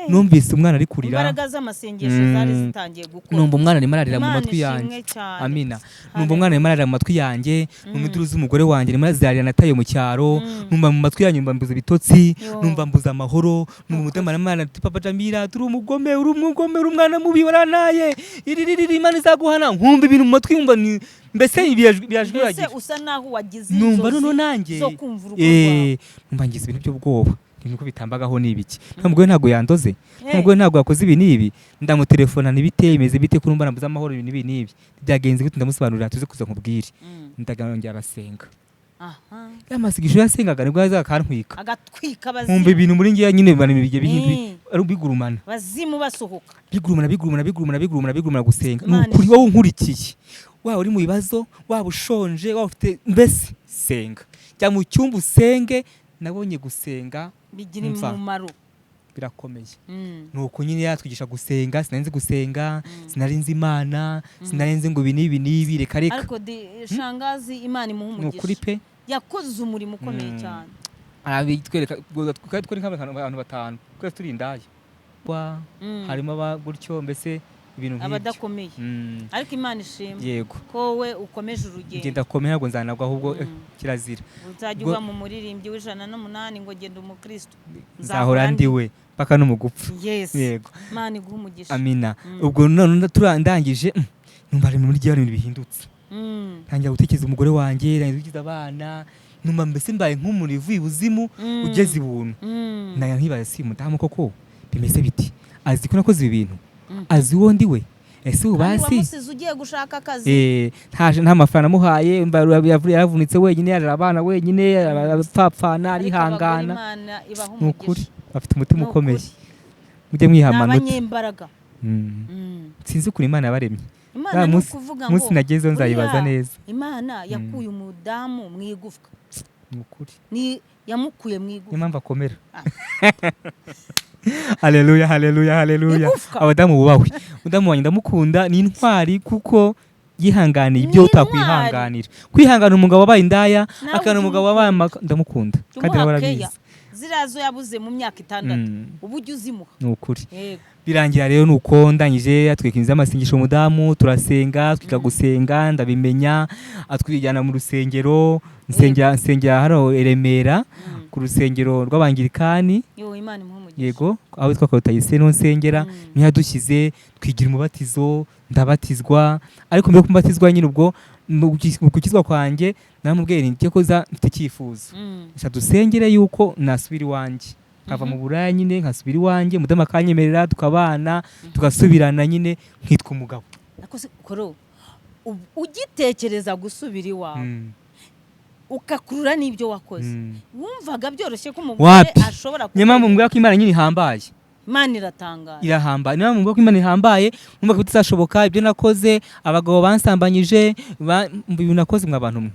Numvise umwana ari kurira. Imbaraga z'amasengesho zari zitangiye gukora. Numva umwana arimo ararira mu Imana matwi yanjye. ishimwe cyane. Amina. Numva umwana arimo ararira mu matwi yanjye, numva induru z'umugore wanjye arimo arazarira nataye mu cyaro. Numva mu matwi yanjye, numva mbuze ibitotsi. Yo. Numva mbuze amahoro, numva umutima arimo ararira: "Papa Jamila, turi umugome, uri umugome, uri umwana mubi, warantaye, iri riri riri, Imana izaguhana." Nkumva ibintu mu matwi, nkumva ni mbese Mbese birajwiragira. usa naho wagize Numva inzozi noneho nanjye zo kumva urugo rwawe. Numva ngize ibintu by'ubwoba, ibintu ko bitambagaho ni ibiki? Nta mugore ntabwo yandoze, nta mugore ntabwo yakoze ibi n'ibi. Ndamutelefona: "Ntibite, bimeze bite? Ko numva nambuze amahoro, ibi n'ibi n'ibi, byagenze gute?" Ndamusobanurira, tuze kuza nkubwire. Ndagongera arasenga. Ya masengesho yasengaga nibwo yazaga akantwika. Agatwika Nkumva abazimu. ibintu muri ngewe nyine biba bigiye ari bigurumana. Bazimu basohoka. Bigurumana, bigurumana, bigurumana, bigurumana, bigurumana gusenga. Ni Imana ukuri, ishimwe. wowe unkurikiye, waba uri mu bibazo, waba ushonje, waba ufite, mbese senga, jya mu cyumba usenge. Nabonye gusenga Bigira Umva. umumaro. birakomeye. Nuko nyine yatwigisha gusenga. Sinari nzi gusenga, sinari nzi Imana, sinari nzi ngo ibi n'ibi n'ibi, reka reka. Ariko shangazi, Imana imuha Ni ukuri umugisha. pe. Yakoze umurimo ukomeye cyane. Arabitwereka. Twari twari nk'abantu batanu, twese turi indaya. Harimo aba gutyo, mbese ibintu nk'ibyo. Abadakomeye. Ariko Imana ishimwe ko wowe ukomeje urugendo. Ngenda komeye, ntabwo nzanagwa ahubwo, kirazira. Uzajya uba mu muririmbyi w'108 ngo: "Genda umukristo, Nzahora ndiwe paka no mu gupfa." Yes. Yego. Imana iguhe umugisha. Amina. Ubwo none ndangije, numva ari muri rya bintu bihindutse. Ntangira gutekereza umugore wanjye, ntangira gutekereza abana, numva mbese mbaye nk'umuntu uvuye ibuzimu ugeze ibuntu. Naya nkibaza: si umudamu koko bimeze biti? Azi ko nakoze ibi bintu? Azi uwo ndi we? Ese ubu Kandi basi wamusize ugiye gushaka akazi. Nta mafaranga amuhaye, mba yaravunitse wenyine, yarera abana wenyine, arapfapfana, Ariko abagore arihangana. Imana ibaha Ni ukuri, umugisha. bafite umutima Ni ukomeye. ukuri. Mujye mwiha Ni amanota. abanyembaraga. Sinzi ukuntu Imana yabaremye. Imana Wa ni munsi ukuvuga ngo munsi nagezeho nzayibaza buriya neza. Imana yakuye umudamu mu igufwa. Ni ukuri. Ni yamukuye mu Niyo igufwa. mpamvu akomera. Ah. Haleluya, haleluya, haleluya! Igufwa. Abadamu bubahwe. Umudamu wanjye ndamukunda, ni intwari kuko yihanganiye ibyo Ni utakwihanganira. Kwihangana umugabo wabaye indaya, Nawe akana ujye umugabo wabaye ndamukunda Jya kandi nawe umuha arabizi. keya. Ziriya zo yabuze mu myaka 6, ubu ujya uzimuha. Ni ukuri. Yego. Birangira rero nuko ndangije atwikinza amasengesho umudamu, turasenga, twiga gusenga, ndabimenya, atwijyana mu rusengero, nsengera hano i Remera ku rusengero rw'Abangirikani. Yo, Imana imuhe umugisha. Yego, aho witwa Karutayise niho nsengera. Niho yadushyize, twigira umubatizo, ndabatizwa. Ariko mbere yo kubatizwa nyine, ubwo mu gukizwa kwanjye, naramubwiye nti njye koza mfite icyifuzo, reka dusengere yuko nasubira iwanjye, nkava mu buraya nyine nkasubira iwanjye, umudamu akanyemerera tukabana, tugasubirana nyine nkitwa umugabo. Ariko se, Koro, ugitekereza gusubira iwawe, ugakurura n'ibyo wakoze, wumvaga byoroshye ko umugore Wapi. ashobora Niyo mpamvu kukwemera? mbwira ko Imana nyine ihambaye. Imana iratangaje. Irahambaye. Niyo mpamvu mbwira ko Imana ihambaye. Numva ko bitazashoboka ibyo nakoze, abagabo bansambanyije, ibintu nakoze mwa bantu mwe.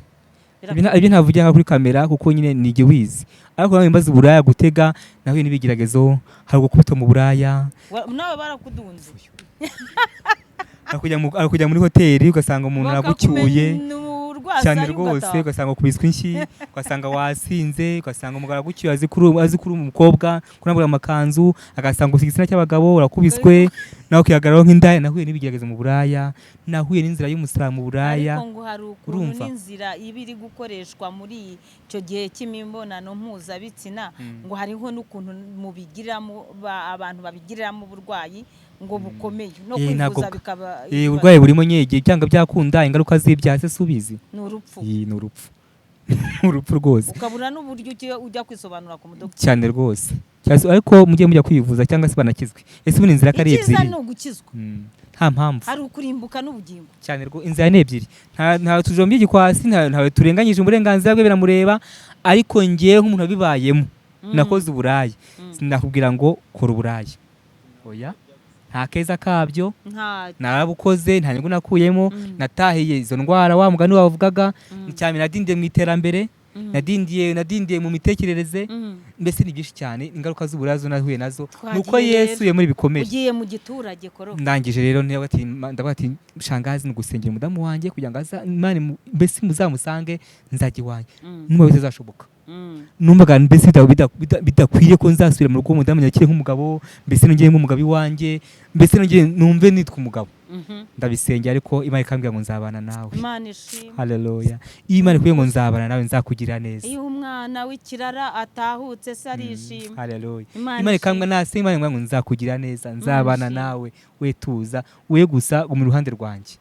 Ibyo ntavugira nka kuri kamera kuko nyine ni jye wizi, ariko nawe mbaza uburaya gutega, nahuye n'ibigeragezo, hari gukubitwa mu buraya. Nawe barakudunze? Hari kujya muri hoteli ugasanga umuntu aragucyuye. Bakakumena urwasaya Cyane rwose. ugataha. Ugasanga ukubiswe inshyi, ugasanga wasinze, ugasanga umugabo aragucyuye azi kuri umukobwa kurambura amakanzu, agasanga ufite igitsina cy'abagabo, urakubiswe nawe ukihagararaho nk'indaya. Nahuye n'ibigeragezo mu buraya, nahuye n'inzira y'umusaraba mu buraya. Ariko ngo hari ukuntu Urumva? n'inzira iba iri gukoreshwa muri icyo gihe cy'imibonano mpuzabitsina, ngo hariho n'ukuntu mubigiramo abantu babigiriramo uburwayi ngo bukomeye no Ntabwo kwivuza bikaba Uburwayi burimo nyine, igihe byanga byakunda ingaruka z'ibyaha se subizi. Ni urupfu. Ni urupfu, urupfu rwose. Ukabura n'uburyo ujya kwisobanura ku mudogiteri. Cyane rwose. Cyangwa se- ariko mujye mujya kwivuza cyangwa se banakizwe. Ese ubundi inzira ko ari Icyiza ebyiri? ni ugukizwa. Nta mpamvu. Hari ukurimbuka n'ubugingo. Cyane rwo, inzira ni ebyiri. Nta tujombye igikwasi, ntawe turenganyije uburenganzira bwe, biramureba. Ariko ngewe nk'umuntu wabibayemo, nakoze uburaya, sinakubwira ngo kora uburaya, oya, nta keza kabyo. Nta Narabukoze, nta nyungu nakuyemo. Natahiye izo ndwara wa mugani wavugaga cyane, nadindiye mu iterambere, nadindiye mu mitekerereze. Mbese ni byinshi cyane ingaruka z'uburaya zo nahuye nazo. Twagiye Nuko Yesu rero. yemura ibikomere. Ugiye mu giturage, Koro. Ndangije rero ndavuga ati shangazi, ni ugusengera umudamu wanjye kugira ngo aza Imana mbese muzamusange nzajya iwanjye. Numva bitazashoboka. Numvaga mbese bidakwiriye ko nzasubira mu rugo, umudamu nyakire nk'umugabo, mbese nongere nk'umugabo iwanjye, mbese nongere numve nitwa umugabo. Ndabisengera, ariko Imana ikambwira ngo nzabana nawe. Imana ishimwe. Haleluya! Iyo Imana ikubwiye ngo nzabana nawe, nzakugira neza. Iyo umwana w'ikirara atahutse se arishima. Haleluya! Imana Imana ikambwa ishimwe. nase, Imana ikambwira ngo nzakugira neza, nzabana ishimwe. nawe, we tuza, we gusa guma iruhande rwanjye,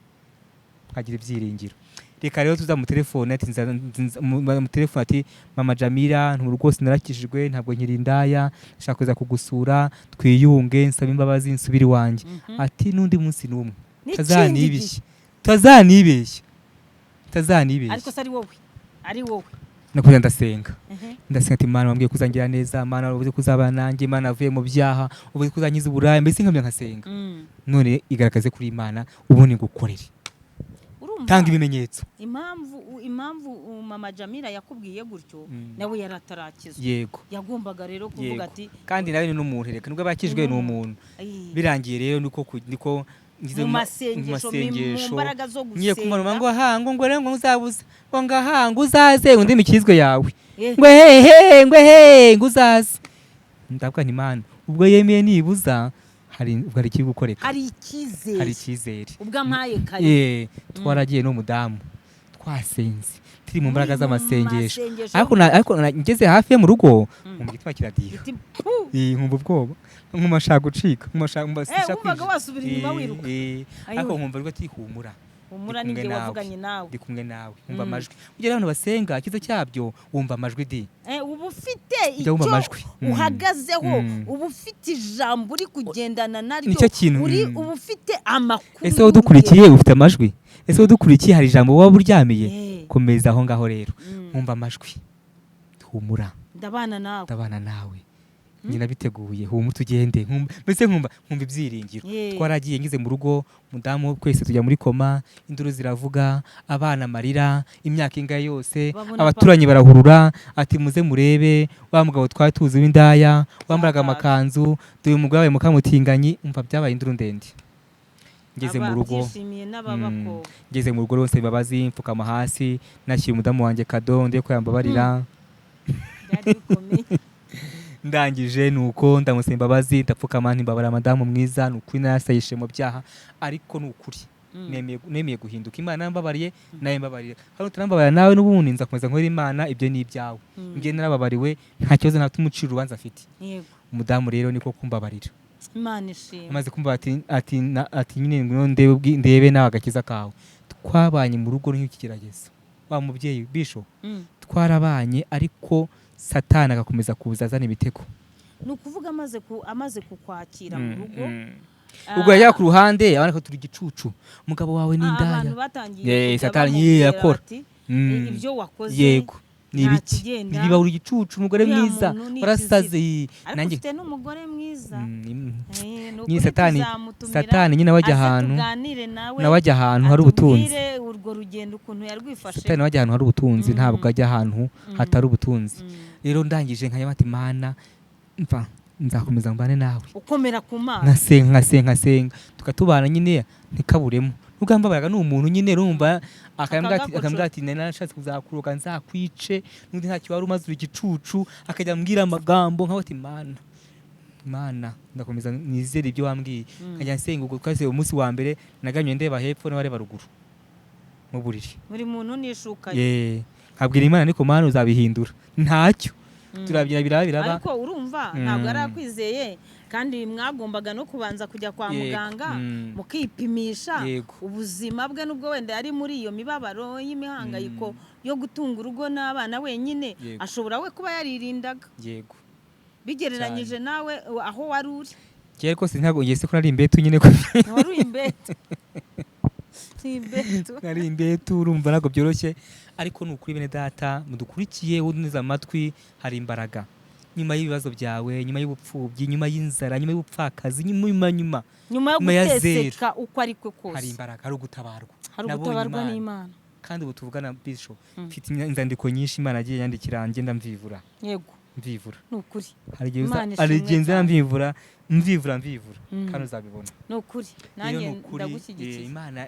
nkagira ibyiringiro. Reka rero tuza mu telefone ati mu telefone ati mama Jamila, ntu rwose narakijijwe, ntabwo nkiri indaya, ndashaka kuza kugusura twiyunge, nsaba imbabazi, nsubire iwanjye. Ati n'undi munsi n'umwe N'ikindi tazanibeshya, gihe. tazanibeshya, tazanibeshya. Ariko se ari wowe, ari wowe? Nakujya ndasenga, ndasenga ati Mana wambwiye kuzangira neza, Mana wavuze ko uzabana nanjye, Mana avuye mu byaha, uvuze ko uzankiza uburaya, mbese nkamya nkasenga. None igaragaze kuri Imana ubundi ngukorere. Urumva Tanga ibimenyetso. Impamvu mama Jamila yakubwiye gutyo, nawe yari atarakizwa. Yego. Yagombaga rero kuvuga ati Kandi nawe ni n'umuntu, reka nubwo abakijwe ni umuntu. "Ay, Birangiye rero niko ngize mu mu masengesho, mu mbaraga zo ngiye kumara gusenga. Ngo aha ngo rero ngo uzabuze ngo ngaha ngo uzaze ngo ndi mikizwe yawe, ngo hehe, ngo hehe, ngo uzaze. Ndavuga nti Mana, ubwo yemeye nibuza hari ubwo hari ikiri gukoreka. Hari icyizere. Hari icyizere. Ubwo ampaye kare. Twaragiye n'umudamu, twasenze turi mu mbaraga Muri mu z'amasengesho. masengesho. Ariko ngeze hafi yo mu rugo nkumva igitima kiradiha. Iti, "Puh!" Nkumva ubwoba, nkumva nshaka gucika, nkumva nshaka nkumva Eh, sinshaka wumvaga kwinjira. wasubira inyuma wiruka. Ayiwe. Ariko nkumva rwo ati humura. Humura, Ndi kumwe ninjye nawe. wavuganye nawe. Ndi kumwe nawe. Nkumva amajwi. Ugera abantu basenga icyiza cyabyo wumva amajwi di. Uba ufite Ujya wumva icyo amajwi. Uhagazeho, uba ufite ijambo uri kugendana naryo. Nicyo kintu, uri uba ufite amakuru Ese wowe udukurikiye ufite amajwi? Ese wowe udukurikiye hari ijambo waba uryamiye? Komeza aho ngaho rero. Nkumva amajwi, humura. Ndabana nawe. Ndabana nawe, nyina biteguye, humura tugende. Mbese nkumva ibyiringiro. Twaragiye, ngeze mu rugo umudamu twese tujya muri koma, induru ziravuga, abana amarira, imyaka ingahe yose. Babona Abaturanyi barahurura ati muze murebe wa mugabo twari tuzi w'indaya wambaraga Byakaga. amakanzu, dore umugore wabaye mukamutinganyi. Umva, byabaye induru ndende ngeze mu rugo. Ababyishimiye n'ababakobwa. Ngeze mu rugo rwose imbabazi, mfukama hasi, nashyira umudamu wanjye kado ndiye ko yambabarira. Byari bikomeye. Ndangije nuko ndamusaba imbabazi, ndapfukama, ntimbabara madamu mwiza, ni ukuri narasayishe mu byaha, ariko ni ukuri nemeye guhinduka. Imana yambabariye, nawe mbabarira, kandi utarambabarira nawe n'ubundi nzakomeza nkorera Imana, ibyo ni ibyawe. Njye narababariwe, nta kibazo, nta tumucira urubanza afite. Umudamu rero niko kumbabarira. Imana ishimwe. Amaze kumva ati nyine ngwino ndebe ndebe nawe agakiza kawe. Twabanye mu rugo nk'ikigeragezo wa mubyeyi bisho. Twarabanye, ariko Satani agakomeza kuza azana ibitego. Ni ukuvuga amaze kukwakira mu rugo, Ubwo yajya ku ruhande abana ko turi igicucu, umugabo wawe ni indaya. Abantu batangiye kujya Satani bamubwira yakora. bati, "Ibyo ibyo wakoze yego ni nta ibiki? kigenda. Niba uri igicucu, umugore Uriya mwiza muntu ni warasaze." Ariko Nanjye ufite n'umugore mwiza. Ni Nyine ukuri tuzamutumira, Satani nyine wajya aze ahantu tuganire nawe, nawe ajya ahantu hari ubutunzi. atubwire urwo rugendo ukuntu yarwifashe. Satani nawe ajya ahantu hari ubutunzi, ntabwo ajya ahantu hatari ubutunzi. Rero ndangije nkajya bati: "Mana, mva nzakomeza mbane nawe." Ukomera ku Mana. Nkasenga, nkasenga, nkasenga, tukatubana nyine ntikaburemo nubwo mbabaraga ni umuntu nyine urumva akambwira ati Akagakoco. Akambwira ati: "Nari narashatse kuzakuroga nzakwice, n'undi ntacyo wari umaze, uri igicucu." Akajya ambwira amagambo nkaho ati: "Mana, Mana, ndakomeza nizere ibyo wambwiye." Nkajya nsenga. Ubwo twese umunsi wa mbere naganywe ndeba hepfo n'abareba ruguru mu buriri. Buri muntu nishukaye. Ye, nkabwira Imana niko: "Mana, uzabihindura ntacyo." Turabyina, biraba biraba. Ariko urumva ntabwo yari akwizeye, kandi mwagombaga no kubanza kujya kwa muganga mukipimisha ubuzima bwe, nubwo wenda yari muri iyo mibabaro y'imihangayiko yo gutunga urugo n'abana wenyine, ashobora we kuba yaririndaga bigereranyije nawe aho wari uri. Kera rwose ntabwo ngiye se ko nari imbetu nyine ko Wari uri imbetu. Ni imbetu. Nari imbetu, urumva ntabwo byoroshye. Ariko ni ukuri bene data mudukurikiye, uneze amatwi, hari imbaraga nyuma y'ibibazo byawe, nyuma y'ubupfubyi, nyuma y'inzara, nyuma y'ubupfakazi, nyuma nyuma nyuma Nyuma yo nyuma ya zeru. guteseka uko ari kwe Hari kose, imbaraga, hari ugutabarwa. hari Nabonye ugutabarwa Imana. n'Imana. Kandi ubu tuvugana bisho, mfite inzandiko nyinshi Imana yagiye yandikira, ngenda mvivura, mvivura. Ni ukuri. Hari igihe Imana hari ishimwe igihe nzara cyane. mvivura, mvivura, mvivura, kandi uzabibona. Ni ukuri. Rero Nanjye ni ukuri, ndagushyigikiye. Imana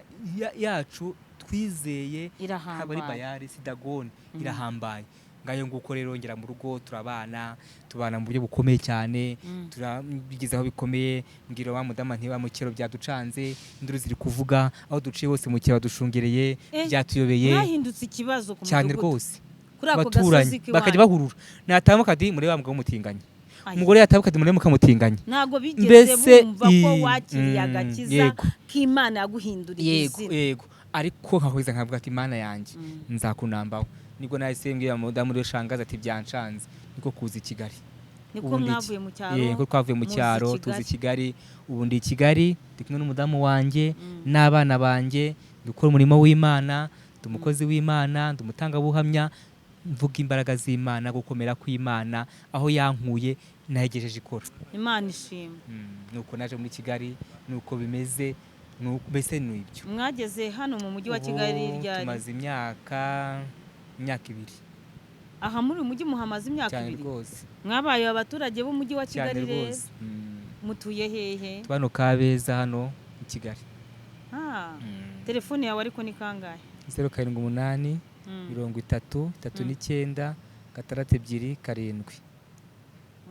yacu twizeye ntabwo ari Irahambaye. Bayari si Dagoni, irahambaye. Ngayo nguko rero, ngera mu rugo turabana, tubana mu buryo bukomeye cyane. Turabigezaho bikomeye, mbwira wa mudamu nti: "Wa mukero, byaducanze, induru ziri kuvuga aho duciye hose mu kiraro, dushungereye, byatuyobeye." Mwahindutse ikibazo ku Cyane mudugudu. rwose. Kuri ako Abaturanyi gasozi bakajya k'iwanyu. bahurura, natambuka ati: "Murebe wa mugabo w'umutinganyi." Ayi. Umugore yatambuka ati: "Murebe mukamutinganyi." Ntabwo bigeze Mbese bumva ko wakiriye agakiza, k'Imana yaguhinduriye izina. Yego, ariko nkakomeza nkavuga ati: "Imana yanjye, nzakunambaho." Nibwo nahise mbwira mudamu rero shangazi ati: "Byancanze." Niko kuza i Kigali. Niko Ubu ndi mwavuye mu cyaro. Yego, twavuye mu Muza i cyaro Kigali. tuza i Kigali. Ubu ndi i Kigali, ndi kumwe n'umudamu wanjye n'abana banjye, dukora umurimo w'Imana. Ndi umukozi w'Imana, ndi umutangabuhamya, mvuga imbaraga z'Imana, gukomera kw'Imana, aho yankuye nahegejeje ikora. Imana ishimwe. Nuko naje muri Kigali, nuko bimeze, mbese ni ibyo. Mwageze hano mu mujyi wa Ubu Kigali ryari? Tumaze imyaka 2. Aha muri uyu mujyi muhamaze imyaka Cyane 2? rwose. Mwabaye abaturage b'umujyi wa Cyane Kigali rero? rwose. Mutuye hehe? Tuba hano Kabeza, hano i Kigali. Ah, telefone yawe ariko ni kangahe? 078 30 39 6 2 7.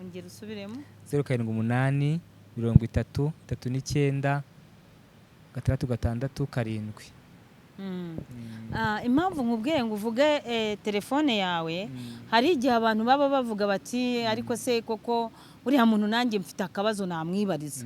Ongera usubiremo. 078 30 39 6 6 7. Ah, impamvu nkubwiye ngo uvuge telefone yawe, hari igihe abantu baba bavuga bati: "Ariko se koko uriya muntu nanjye mfite akabazo namwibariza,"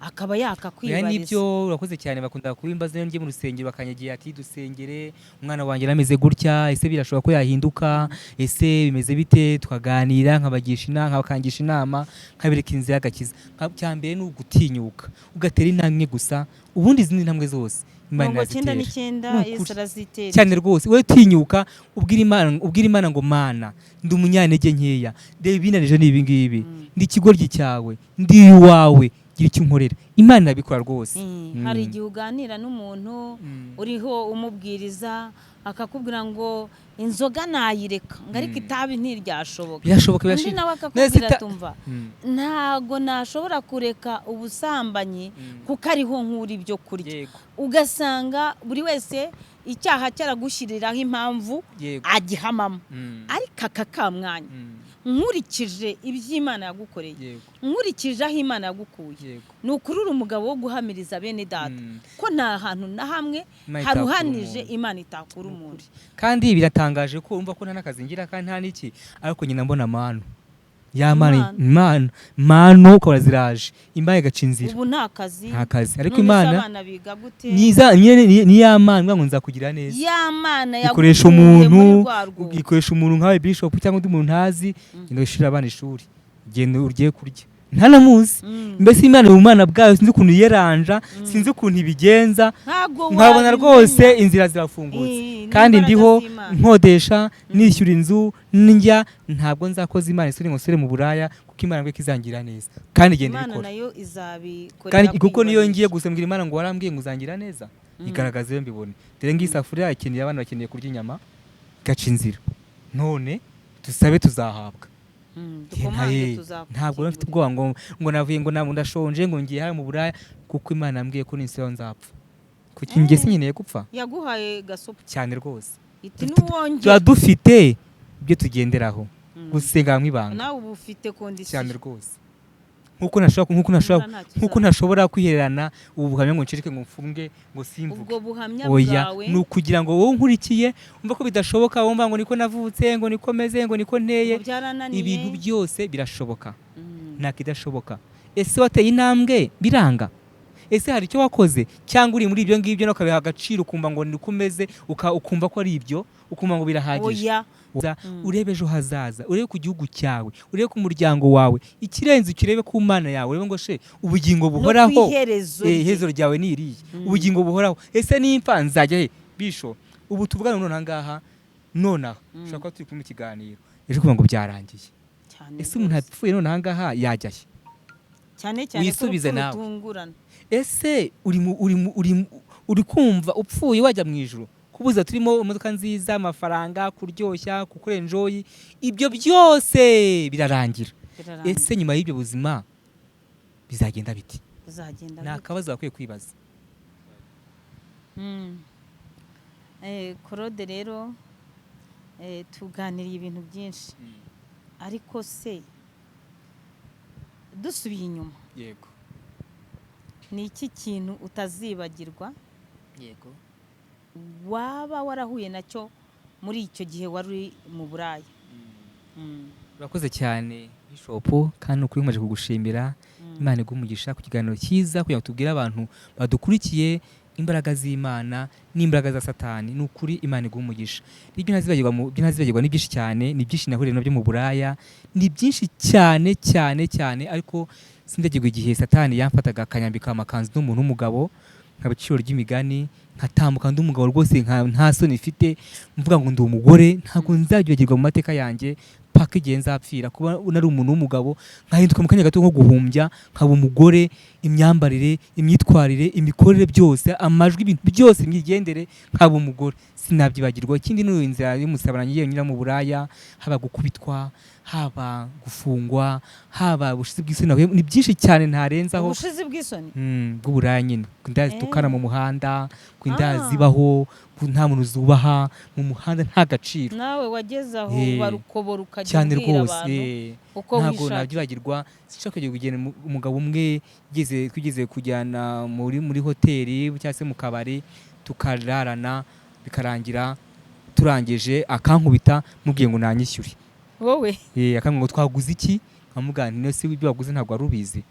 akaba Oya, yakakwibariza. Nibyo, urakoze cyane. Bakunda kubimbaza iyo ngiye mu rusengero, bakanyagira ati: "Dusengere, umwana wanjye arameze gutya, ese birashoboka ko yahinduka? Ese bimeze bite?" Tukaganira, nkabagisha inama, nkabakangisha inama, nkabereka inzira y'agakiza. Cya mbere ni ugutinyuka ugatera intambwe gusa, ubundi izindi ntambwe zose Imana 99 irazitera. Ni Yesu ukuri. arazitera. Cyane rwose. Wowe tinyuka ubwira Imana ngo: "Mana, ndi umunyantege nkeya, reba ibinanije ni ibi ngibi, ndi ikigoryi cyawe, ndi iwawe, gira icyo unkorera." Imana irabikora rwose. Hari igihe uganira n'umuntu uriho umubwiriza, akakubwira ngo inzoga nayireka, ngo ariko itabi ntiryashoboka. Birashoboka, Undi birashoboka. nawe Nese akakubwira tumva, ntago nashobora kureka ubusambanyi kuko ariho nkura ibyo kurya. Ugasanga buri wese icyaha cyaragushyiriraho impamvu agihamamo. Ariko aka kamwanya Nkurikije iby'Imana yagukoreye, nkurikije aho Imana yagukuye, ni ukuri uri umugabo wo guhamiriza bene data ko nta hantu na hamwe Imana itakura haruhanije umuntu. Imana itakura umuntu. Kandi biratangaje ko umva ko nta n'akazi ngira kandi nta n'iki, ariko nyina mbona manu ya mana. Imana. Imana manu ukabona ziraje, Imana igaca inzira. Ubu nta kazi. Nta kazi, ariko None se Imana abana biga gute? Niza nyine ni ya Mana ivuga ngo nzakugira neza. Ya Mana Ikoresha yagukuye umuntu, muri rwa rwobo. ikoresha umuntu nkawe bishop cyangwa undi muntu ntazi, genda wishyurira abana ishuri, genda ugiye kurya ntanamuzi. Mbese Imana mu Mana bwayo, sinzi ukuntu yiyeranja, sinzi ukuntu ibigenza. Ntabwo Nkabona wabimenya. rwose inzira zirafungutse. Kandi N'imbaraga ndiho z'Imana. nkodesha, nishyura inzu, ndya. Ntabwo nzakoza Imana isuri ngo nsubire mu buraya, kuko Imana ngo izangira neza kandi igenda Imana ibikora. nayo izabikorera Kandi kuko niyo ngiye kwiyubahisha. gusa mbwira Imana ngo warambwiye ngo uzangira neza, igaragaza iyo mbibone. Dore ngiyi isafuriya ikeneye, abana bakeneye kurya inyama, igaca inzira. None dusabe tuzahabwa. Dukomange. Ntabwo mfite ubwoba ngo navuye ngo ntabwo ndashonje ngo ngiye hano mu buraya, kuko Imana yambwiye ko ninsiba nzapfa. Kuki njye sinkeneye gupfa? Yaguhaye gasopo. Cyane rwose. Iti Tuba nuwongera. dufite ibyo tugenderaho, gusenga hamwe ibanga. Nawe uba ufite condition. Cyane rwose, nkuko ntashobora Niba ntacyo nkuko uzaba. ntashobora kwihererana ubu buhamya ngo nceceke, ngo mfunge, ngo simvuge. Ubwo buhamya Oya. bwawe. Ni ukugira ngo wowe unkurikiye umva ko bidashoboka, wumva ngo niko navutse, ngo niko meze, ngo niko nteye. Ngo byarananiye. Ibintu byose birashoboka, nta kidashoboka. Ese wateye intambwe biranga? Ese hari icyo wakoze, cyangwa uri muri ibyo ngibyo nawe ukabiha agaciro, ukumva ngo niko umeze, ukumva ko ari ibyo, ukumva ngo birahagije? Oya. Urebe ejo hazaza, urebe ku gihugu cyawe, urebe ku muryango wawe, ikirenze ukirebe ku Mana yawe, urebe ngo she ubugingo No buhoraho ku iherezo rye. Iherezo ryawe ni irihe? Ubugingo buhoraho, ese nimfa nzajya he? Bisho ubu tuvugana none aha ngaha, nonaha ushobora kuba turi kumwe mu kiganiro, ejo kuvuga ngo byarangiye. Cyane Ese umuntu rwose. apfuye none aha ngaha yajya he? Cyane cyane ko Wisubize urupfu nawe. rutungurana. Ese uri mu, uri mu, uri mu, uri kumva upfuye wajya mu ijuru? Kubuza turimo imodoka nziza, amafaranga, kuryoshya, gukora enjoy, ibyo byose birarangira. Birarangira. Ese nyuma y'ibyo buzima bizagenda biti? Bizagenda Ni gute? akabazo bakwiye kwibaza. Claude rero, tuganiriye ibintu byinshi, ariko se dusubiye inyuma, ni iki kintu utazibagirwa waba warahuye nacyo muri icyo gihe wari uri mu Buraya? Urakoze cyane Bishop, kandi ukuri nkomeje kugushimira. Imana iguhe umugisha ku kiganiro cyiza, kugira ngo tubwire abantu badukurikiye imbaraga z'Imana n'imbaraga za Satani. Ni ukuri Imana iguhe umugisha. Ibyo ntazibagirwa ni byinshi cyane, ni byinshi nahuriye nabyo mu buraya, ni byinshi cyane cyane cyane, ariko sindagirwa igihe Satani yamfataga akanyambika amakanzu n'umuntu w'umugabo, nkaba iciro ry'imigani, nkatambuka ndi umugabo rwose, nta soni mfite mvuga ngo ndi umugore. Ntabwo nzabyibagirwa mu mateka yanjye paka igihe nzapfira, kuba nari umuntu w'umugabo nkahinduka mu kanya gato nko guhumbya nkaba umugore, imyambarire, imyitwarire, imikorere, byose, amajwi, ibintu byose, imigendere, nkaba umugore. Sinabyibagirwa. Ikindi ni inzira y'umusaraba ngiye nyura mu buraya, haba gukubitwa, haba gufungwa, haba ubushizi bw'isoni ni byinshi cyane ntarenzaho. Ubushizi bw'isoni? Bw'uburaya nyine, inda zitukana mu muhanda, ku inda Ah. zibaho, ku nta muntu zubaha mu muhanda, nta gaciro. Nawe wageze aho barukobora ukajya Cyane ubwira rwose. abantu uko Ntabwo wishakiye. nabyibagirwa. Sinshaka kujya kugenda umugabo umwe twigeze kujyana muri hoteli cyangwa se mu kabari, tukararana, bikarangira turangije akankubita, mubwiye ngo nanyishyure. Wowe? Akambwira ngo twaguze iki, nkamubwira nti "No se ibyo waguze ntabwo wari ubizi?"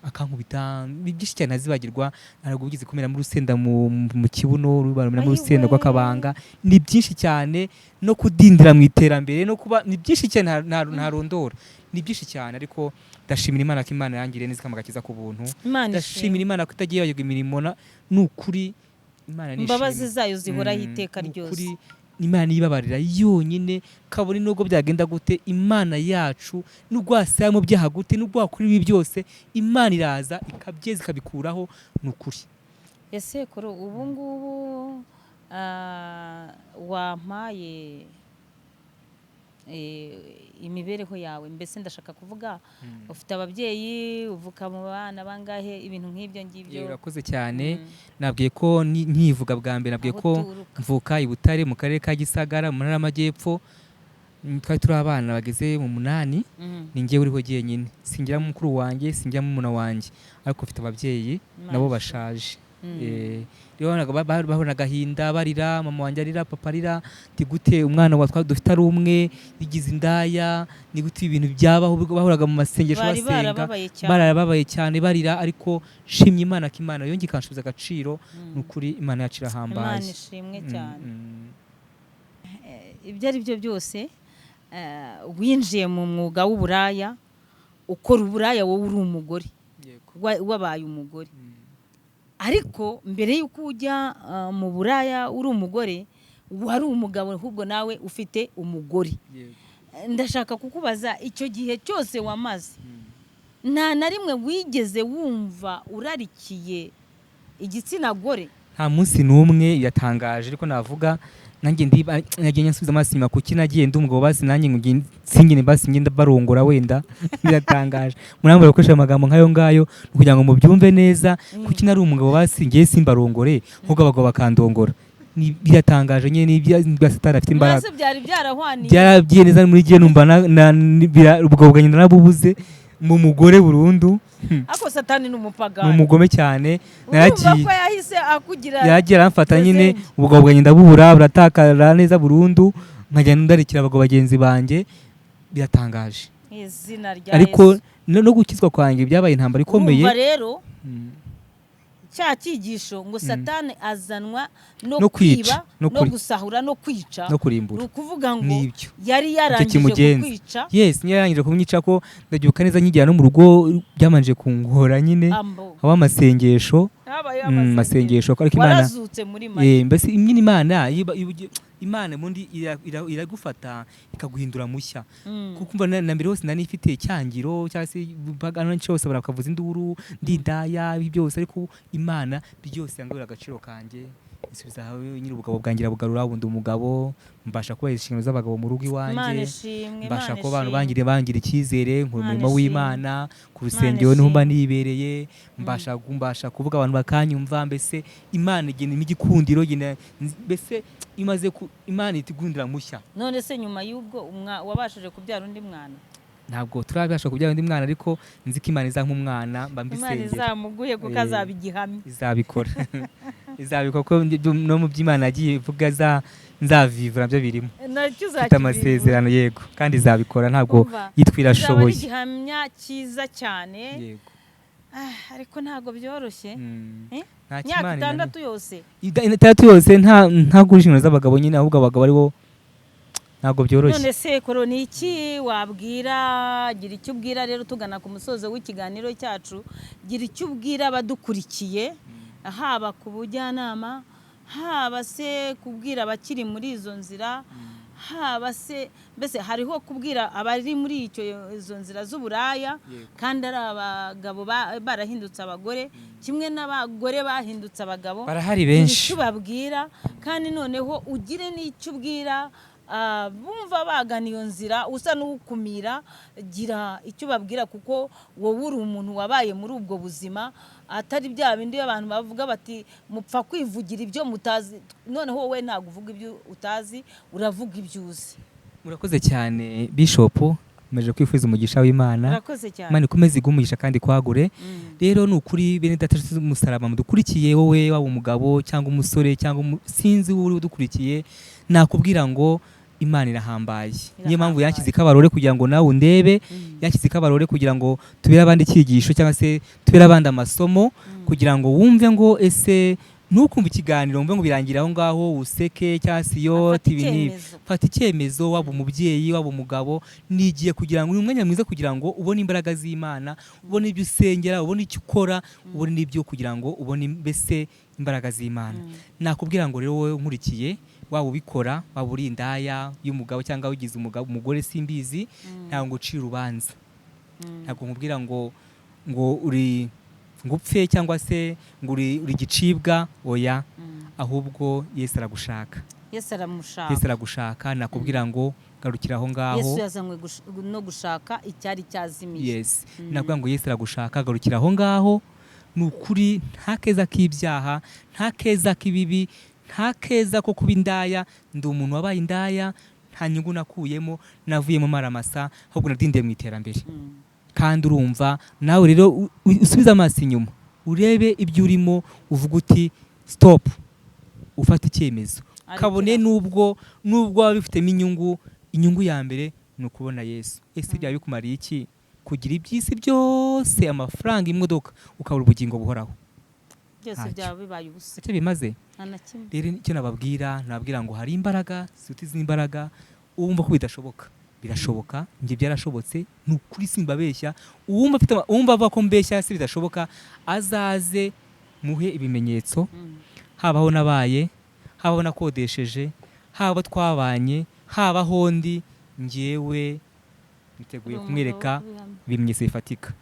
Akankubita. Ni byinshi cyane ntazibagirwa. Ntabwo wigeze kumeramo urusenda mu kibuno, rumeramo urusenda Ayiwe. rw'akabanga. Ni byinshi cyane, no kudindira mu iterambere, no kuba, ni byinshi cyane ntarondora, ni byinshi cyane, ariko ndashimira Imana ko Imana yangiriye neza ikampa agakiza ku buntu. Imana Ndashimira ishimwe. Imana ko itagiye yibagirwa imirimo ni ukuri Imana ni Imbabazi ishimwe. zayo zihoraho iteka Ni ryose. ukuri, Imana ibabarira yonyine, kabone nubwo byagenda gute. Imana yacu, nubwo wasaya mu byaha gute, nubwo wakora ibi byose, Imana iraza ikabyeza, ikabikuraho, ni ukuri. Ese kuri ubu ngubu wampaye imibereho yawe? Mbese ndashaka kuvuga, ufite ababyeyi, uvuka mu bana bangahe, ibintu nk'ibyo ngibyo. Yewe, urakoze cyane. Nabwiye ko nkivuga bwa mbere nabwiye Aho ko uturuka. mvuka i Butare mu karere ka Gisagara mu ntara y'Amajyepfo. Twari turi abana bageze mu 8, ni njyewe uriho jyenyine, singira mukuru wanjye, singira murumuna wanjye, ariko mfite ababyeyi nabo bashaje. Rero bahorana agahinda, barira, mama wanjye arira, papa arira, ati gute umwana wa dufite ari umwe yigize indaya, ni gute ibintu byabaho? Bahoraga mu masengesho Bari basenga, barababaye cyane. Barababaye cyane, barira, ariko nshimye Imana ko Imana yongeye ikansubiza agaciro. Ni ukuri Imana yacu irahambaye. Imana ishimwe cyane. Ibyo ari byo byose, winjiye mu mwuga w'uburaya, ukora uburaya wowe uri umugore, wabaye umugore. Ariko mbere y'uko ujya mu buraya uri umugore, wari umugabo ahubwo nawe ufite umugore. Ndashaka kukubaza, icyo gihe cyose wamaze, nta na rimwe wigeze wumva urarikiye igitsina gore? Nta munsi n'umwe. Yatangaje, ariko navuga nanjye ndi nagiye nsubiza amaso inyuma, kuki nagiye ndi umugabo basi nanjye ngo singine basi ngenda barongora wenda. Biratangaje, murambara gukoresha amagambo nk'ayo ngayo kugira ngo mubyumve neza. Kuki nari umugabo basi ngiye simbarongore, nk'uko abagabo bakandongora? Biratangaje nyine, ni ibya Satani afite imbaraga. Mbese byari byarahwaniye? Byarabyiye neza muri gihe numva ubwo bwanjye narabubuze mu mugore burundu. Ariko Satani ni Ni umupagani. umugome cyane. Urumva Naragiye ko yahise akugira yagiye aramfata nyine, Prezenti. ubugabo bwanjye ndabubura, buratakara neza burundu, nkajya ndarikira abagabo bagenzi banjye. Biratangaje. Izina rya Ariko Yesu. no gukizwa kwanjye byabaye intambara ikomeye. Urumva rero cya cyigisho ngo Satani azanwa no No kwica, kwiba, no no gusahura, no kwica, no kurimbura. Ni ukuvuga ngo Nibyo. yari Icyo yarangije kimugenza. kukwica. Yes, niyo yarangije kumwica, ko ndabyibuka neza nkigera no mu rugo byamanje kungora nyine. Ambo. Haba amasengesho. Habayeho Amasengesho, ariko Imana Warazutse muri make. Mbese nyine Imana Imana ubundi iragufata ikaguhindura mushya. Kuko umva na mbere hose nari ifite icyangiro cyangwa se bagana cyose barakavuza induru, ndidaya, ibi byose, ariko Imana byose yangarura agaciro kanjye, isubiza aho nyiri ubugabo bwanjye, irabugarura. Ubundi umugabo mbasha kubahiriza inshingano z'abagabo mu rugo Imana iwanjye, ishimwe. mbasha Imana kuba abantu ishimwe. bangira icyizere, nkora Imana umurimo ishimwe. w'Imana ku rusengero niho mba ishimwe. nibereye, mbasha kuvuga abantu bakanyumva. Mbese Imana igenda impa igikundiro, igenda mbese imaze ku Imana itigundira mushya. None se nyuma y'ubwo wabashije kubyara undi mwana? Ntabwo turabasha kubyara undi mwana, ariko nzi ko Imana izampa umwana, mba Imana mbisengera. izamuguhe kuko azaba igihamya. Izabikora, izabikora, kuko no mu by'Imana yagiye ivuga nzavivura byo birimo. Nacyo Mfite uzakivivura. amasezerano, yego, kandi izabikora, ntabwo Umva, yitwa izaba ari irashoboye. igihamya cyiza cyane. Yego. Ah, ariko ntabwo byoroshye. Eh? Nta Imyaka Kimana 6 yose. 6 yose nta inshingano z'abagabo nyine, ahubwo abagabo aribo, ntabwo byoroshye. None se Koro, ni iki wabwira, gira icyo ubwira rero tugana ku musozo w'ikiganiro cyacu, gira icyo ubwira abadukurikiye, haba ku bujyanama, haba se kubwira abakiri muri izo nzira, haba se mbese hariho kubwira abari muri izo nzira z'uburaya kandi ari abagabo barahindutse abagore, kimwe n'abagore bahindutse abagabo. Barahari Gira benshi. icyo ubabwira, kandi noneho ugire n'icyo ubwira bumva bagana iyo nzira usa n'uwukumira. Gira icyo ubabwira, kuko wowe uri umuntu wabaye muri ubwo buzima, atari bya bindi abantu bavuga bati mupfa kwivugira ibyo mutazi. Noneho wowe ntabwo uvuga ibyo utazi, uravuga ibyo uzi. Murakoze cyane, Bishop, nkomeje kwifuza umugisha w'Imana. Urakoze cyane. Imana ikomeze iguhe umugisha kandi kwagure. Rero ni ukuri, bene data umusaraba mudukurikiye, wowe waba umugabo cyangwa umusore cyangwa sinzi wowe uri udukurikiye, nakubwira ngo Imana irahambaye. Niyo mpamvu yanshyize ikabarore kugira ngo nawe undebe, yanshyize ikabarore kugira ngo tubere abandi icyigisho cyangwa se tubere abandi amasomo, kugira ngo wumve ngo ese ntukumve ikiganiro wumve ngo birangira aho ngaho useke cyangwa se iyo Afata ibi n'ibi. icyemezo. Fata icyemezo, waba umubyeyi, waba umugabo, nigiye kugira ngo uyu mwanya mwiza kugira ngo ubone imbaraga z'Imana, ubone ibyo usengera, ubone icyo ukora, ubone n'ibyo kugira ngo ubone mbese imbaraga z'Imana. Nakubwira ngo rero wowe nkurikiye, waba ubikora, waba uri indaya y'umugabo cyangwa wigize umugabo umugore simbizi, ntabwo ngucira urubanza, ntabwo nkubwira ngo uri ngo upfe cyangwa se ngo uri igicibwa, oya. Ahubwo Yesu aragushaka. Yesu aramushaka. Yesu aragushaka. Nakubwira ngo garukira aho ngaho. Yesu yazanywe no gushaka icyari cyazimiye. Yes, nakubwira ngo Yesu aragushaka, garukira aho ngaho. Ni ukuri nta keza k'ibyaha, nta keza k'ibibi, nta keza ko kuba indaya. Ndi umuntu wabaye indaya. Nta nyungu nakuyemo, navuyemo maramasa, ahubwo nadindiye mu iterambere. Kandi urumva nawe rero usubize amaso inyuma, urebe ibyo urimo, uvuga uti stop, ufate icyemezo. Arekera. Kabone nubwo waba bifitemo inyungu, inyungu ya mbere ni ukubona Yesu. Ese byaba bikumariye iki kugira iby'isi byose, amafaranga, imodoka, ukabura ubugingo buhoraho? Byose Ntacyo. byaba bibaye ubusa. Icyo bimaze. Nta na kimwe. Rero icyo nababwira ngo hari imbaraga ziruta izindi mbaraga. Uwumva ko bidashoboka, birashoboka. Njye byarashobotse, ni ukuri, simbabeshya. Uwumva avuga ko mbeshya, si bidashoboka, azaze muhe ibimenyetso. Habaho nabaye, habaho nakodesheje, haba twabanye, habaho ndi njyewe, niteguye Uri umugabo kumwereka wo kubihamya. ibimenyetso bifatika.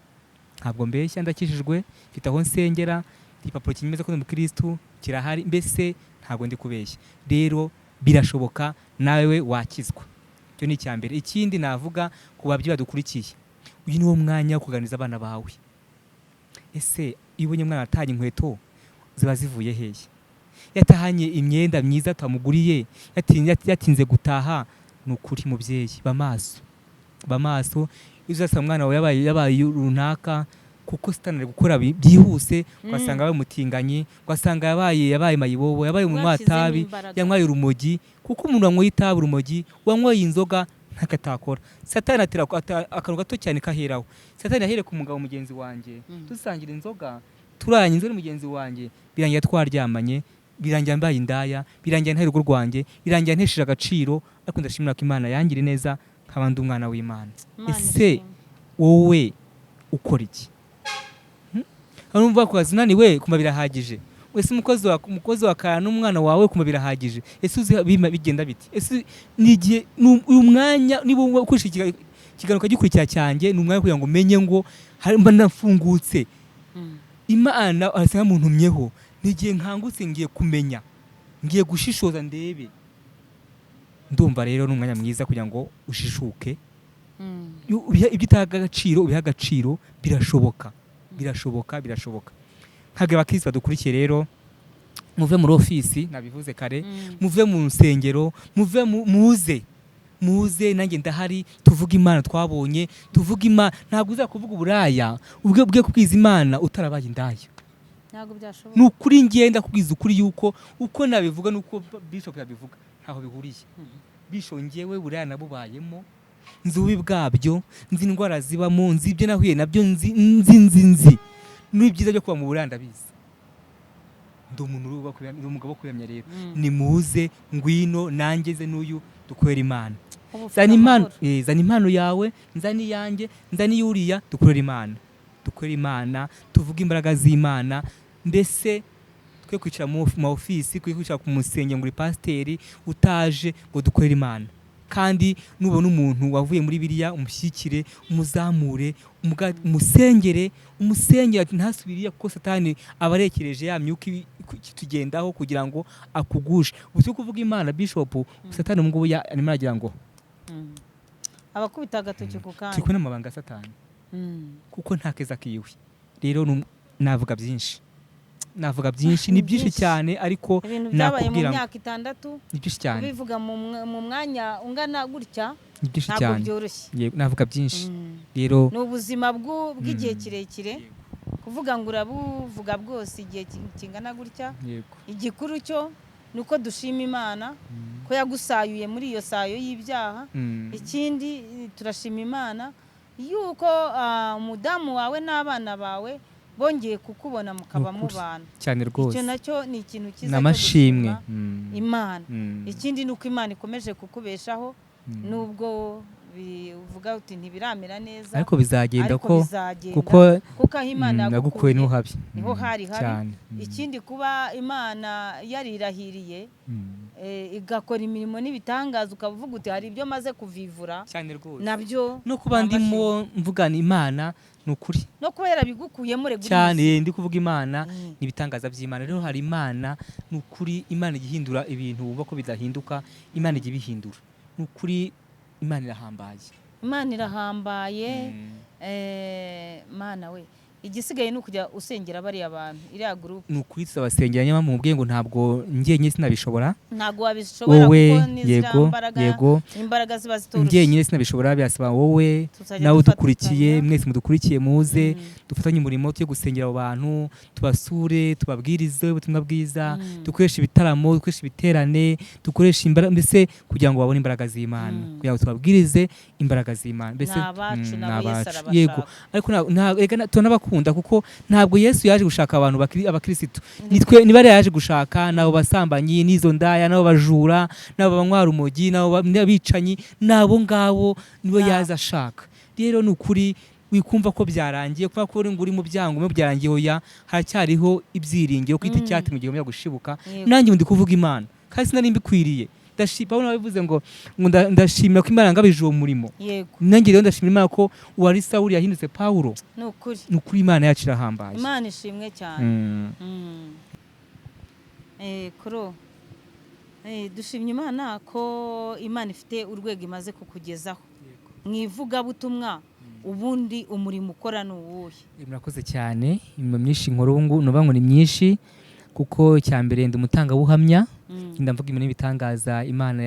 Ntabwo mbeshya, ndakijijwe, mfite aho nsengera, igipapuro kinyemeza ko ndi umukirisitu kirahari, mbese ntabwo ndi kubeshya. Rero birashoboka, nawe wakizwa. Icyo ni icya mbere. Ikindi navuga ku babyeyi badukurikiye, uyu ni wo mwanya wo kuganiriza abana bawe. Ese iyo ubonye umwana atanye inkweto, ziba zivuye hehe? Yatahanye imyenda myiza tamuguriye, yatinze gutaha, ni ukuri mubyeyi, ba maso, ba maso. Iyo uzasanga umwana wawe yabaye runaka, kuko Satani ari gukora byihuse, ugasanga yabaye umutinganyi, ugasanga yabaye mayibobo, yabaye Washyizemo umunywa imbaraga. yanyweye urumogi. Kuko umuntu wanyweye itabi, urumogi, wanyweye inzoga, ntacyo atakora. Satani atera akantu gato cyane kaheraho. Satani yahereye ku mugabo mugenzi wanjye, dusangira inzoga, turaranye inzoga mugenzi wanjye, birangira twaryamanye, birangira mbaye indaya, birangira ntaye urugo rwanjye, birangira ntesheje agaciro. Ariko ndashimira ko Imana yangiriye neza, nkaba ndi umwana w'Imana. Imana Ese ishimwe. wowe ukora iki? Hari umva ku kazi unaniwe, kumva birahagije. Ese umukozi wa kaya n'umwana wawe, kumva birahagije? Ese uzi bigenda bite? Ese ni igihe uyu mwanya, niba ukoresha ikiganiro ukagikurikira cyanjye, ni umwanya kugira ngo umenye ngo mba nafungutse. Imana asa nkamuntumyeho, ni igihe nkangutse, ngiye kumenya, ngiye gushishoza ndebe. Ndumva rero ni umwanya mwiza kugira ngo ushishuke. Ibyo utaha agaciro ubiha agaciro. Birashoboka, birashoboka, birashoboka. Ntabwo abakirisitu badukurikiye rero, muve muri ofisi, nabivuze kare, muve mu nsengero, muve muze, muze, nanjye ndahari, tuvuge Imana twabonye, tuvuge Imana. Ntabwo uza kuvuga uburaya ubwe bwe kubwiza Imana utarabaye indaya. Ntabwo byashoboka. Ni ukuri, ngenda kubwiza ukuri yuko uko nabivuga nuko bishop yabivuga ntaho bihuriye. Bishop, ngewe buraya nabubayemo, nzi ububi bwabyo, nzi indwara zibamo, nzi ibyo nahuye nabyo, nzi n'ibyiza byo kuba mu buraya ndabizi. Ndi umuntu ndi umugabo wo kubihamya rero. Nimuze, ngwino nanjye ze n'uyu dukorera Imana. Ubu ufite Zana impano, amahoro. Zana impano yawe, nzana iyanjye, nzana iy'uriya, dukorere Imana, dukorere Imana, tuvuge imbaraga z'Imana. Mbese twe kwicara mu ma ofisi, twe kwicara ku musenge ngo uri pasiteri utaje ngo dukorere Imana. Kandi nubona umuntu wavuye muri biriya, umushyikire, umuzamure, umusengere, umusengere ati ntasubire, kuko Satani aba arekereje ya myuka itugendaho kugira ngo akugushe. Ubu turi kuvuga Imana, bishop, Satani ubu ngubu arimo aragira ngo Abakubita agatoki ku turi kandi. kumwe n'amabanga ya Satani, kuko nta keza kiwe. Rero navuga byinshi, navuga byinshi, ni Ni byinshi byinshi. cyane, ariko Ibintu byabaye mu nakubwira ngo myaka 6, ni byinshi cyane. kubivuga mu mwanya ungana gutya Ni byinshi ntabwo cyane. byoroshye. Yego, navuga byinshi rero. Ni ubuzima bw'igihe kirekire, kuvuga ngo urabuvuga bwose igihe kingana gutya. Igikuru cyo ni uko dushima Imana ko yagusayuye muri iyo sayo y'ibyaha. Ikindi, turashima Imana yuko umudamu wawe n'abana bawe bongeye kukubona, mukaba Ni ukuri. mubana. Cyane rwose. Icyo nacyo ni ikintu cyiza Ni cyo amashimwe. gushima Imana. Ikindi ni uko Imana ikomeje kukubeshaho, nubwo uvuga uti ntibiramera neza, Ariko bizagenda. ariko Ko bizagenda, kuko kuko aho Imana yagukuye yagukuye niho habi. niho hari habi. Cyane. Ikindi, kuba Imana yarirahiriye, igakora imirimo n'ibitangaza, ukaba uvuga uti hari ibyo maze kuvivura, Cyane rwose. nabyo No kuba ni amashimwe. ndimo mvugana Imana, ni ukuri. No kuba yarabigukuyemo rega uri Cyane, ndi kuvuga Imana, muzima. ni ibitangaza by'Imana. Rero hari Imana, ni ukuri, Imana ijya ihindura ibintu wumva ko bidahinduka, Imana ijya ibihindura. Ni ukuri, Imana irahambaye. Imana irahambaye. Mana we. Igisigaye ni ukujya usengera bariya bantu, iriya groupe. Ni ukuri tuzabasengera. Niyo mpamvu mubwiye ngo ntabwo njyenyine sinabishobora. Ntabwo wabishobora Wowe kuko n'iziriya yego mbaraga, yego imbaraga ziba zitoroshye. Njyenyine sinabishobora, birasaba wowe Tuzajya nawe udukurikiye, dufatikanya. mwese mudukurikiye, muze dufatanye umurimo tujye gusengera abo bantu, tubasure, tubabwirize ubutumwa bwiza, dukoreshe ibitaramo, dukoreshe ibiterane, dukoreshe imbaraga mbese kugira ngo babone imbaraga z'Imana, kugira ngo tubabwirize imbaraga z'Imana mbese. Ni abacu, nabo ni Yesu abacu. arabashaka. Yego, ariko reka turanabakunda kuko ntabwo Yesu yaje gushaka abantu abakirisitu, nitwe niba yaje gushaka, nabo basambanyi n'izo ndaya, nabo bajura, nabo banywa urumogi, nabo n'abicanyi, nabo ngabo nibo yaza ashaka. Rero ni ukuri wikumva ko byarangiye kubera ko uri ngo uri mu byango mu byarangiye. Oya, haracyariho ibyiringiro ko igiti cyatemwe gihumya gushibuka. Nanjye ndi kuvuga Imana kandi sinari mbikwiriye. Pawulo yabivuze ngo ndashimira ko Imana yangabije uwo murimo. Nanjye rero ndashimira Imana ko uwari Sawuli yahindutse Pawulo. Ni ukuri. Ni ukuri Imana yacu irahambaye. Imana ishimwe cyane. Kuro dushimye Imana ko Imana ifite urwego imaze kukugezaho mu ivugabutumwa. Ubundi umurimo ukora ni uwuhe? Murakoze cyane. Imirimo myinshi nkora ubu ngubu, nuvuga ngo ni myinshi, kuko icya mbere ndi umutangabuhamya. Ndavuga ibintu n'ibitangaza Imana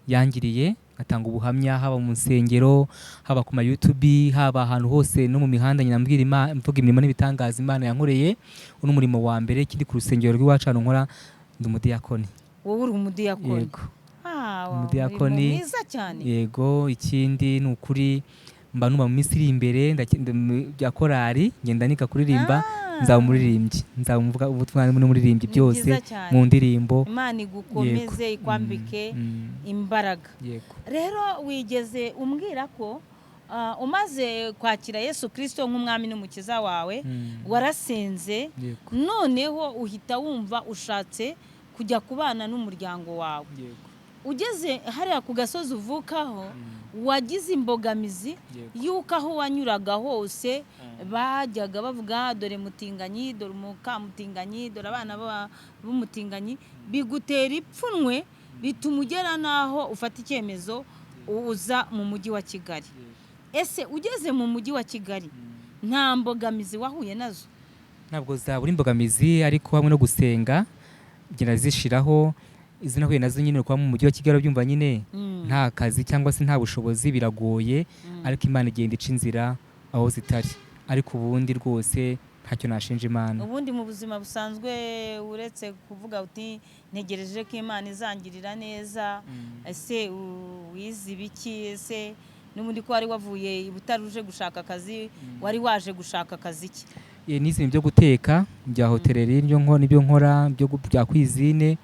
yangiriye, ngatanga ubuhamya haba mu nsengero, haba ku ma YouTube, haba ahantu hose no mu mihanda, nyina mbwira mvuga imirimo n'ibitangaza Imana yankoreye. Uno umurimo wa mbere. Ikindi, ku rusengero rw'iwacu ahantu nkora ndi umudiyakoni. Wowe uri umudiyakoni? Yego. Ah, Umudiyakoni. umurimo mwiza cyane. Yego. Ikindi ni ukuri mba numva mu minsi iri imbere bya korali, ngenda niga kuririmba. Nzaba umuririmbyi, nzaba umuvuga ubutumwa n'umuririmbyi, Ni byose byiza cyane. mu ndirimbo. Imana igukomeze, ikwambike imbaraga. Yego. Rero wigeze umbwira ko umaze kwakira Yesu Kirisito nk'umwami n'umukiza wawe, warasenze, noneho uhita wumva ushatse kujya kubana n'umuryango wawe. Ugeze hariya ku gasozi uvukaho, wagize imbogamizi y'uko aho wanyuraga hose bajyaga bavuga: "Dore mutinganyi, dore umukamutinganyi, dore abana b'umutinganyi." Bigutera ipfunwe, bituma ugera n'aho ufata icyemezo uza mu mujyi wa Kigali. Ese ugeze mu mujyi wa Kigali nta mbogamizi wahuye nazo? Ntabwo zabura imbogamizi, ariko hamwe no gusenga ngenda zishiraho. Izo nahuye nazo nyine, kuba mu mujyi wa Kigali byumva nyine nta kazi cyangwa se nta bushobozi, biragoye, ariko Imana igenda ica inzira aho zitari. Ariko ubundi rwose ntacyo nashinja Imana. Ubundi mu buzima busanzwe, uretse kuvuga uti ntegereje ko Imana izangirira neza, ese wize ibiki? Ese n'ubundi ko wari wavuye i Butare uje gushaka akazi, wari waje gushaka akazi ki? Nize ibintu byo guteka, bya hôtellerie, nibyo nkora bya cuisine,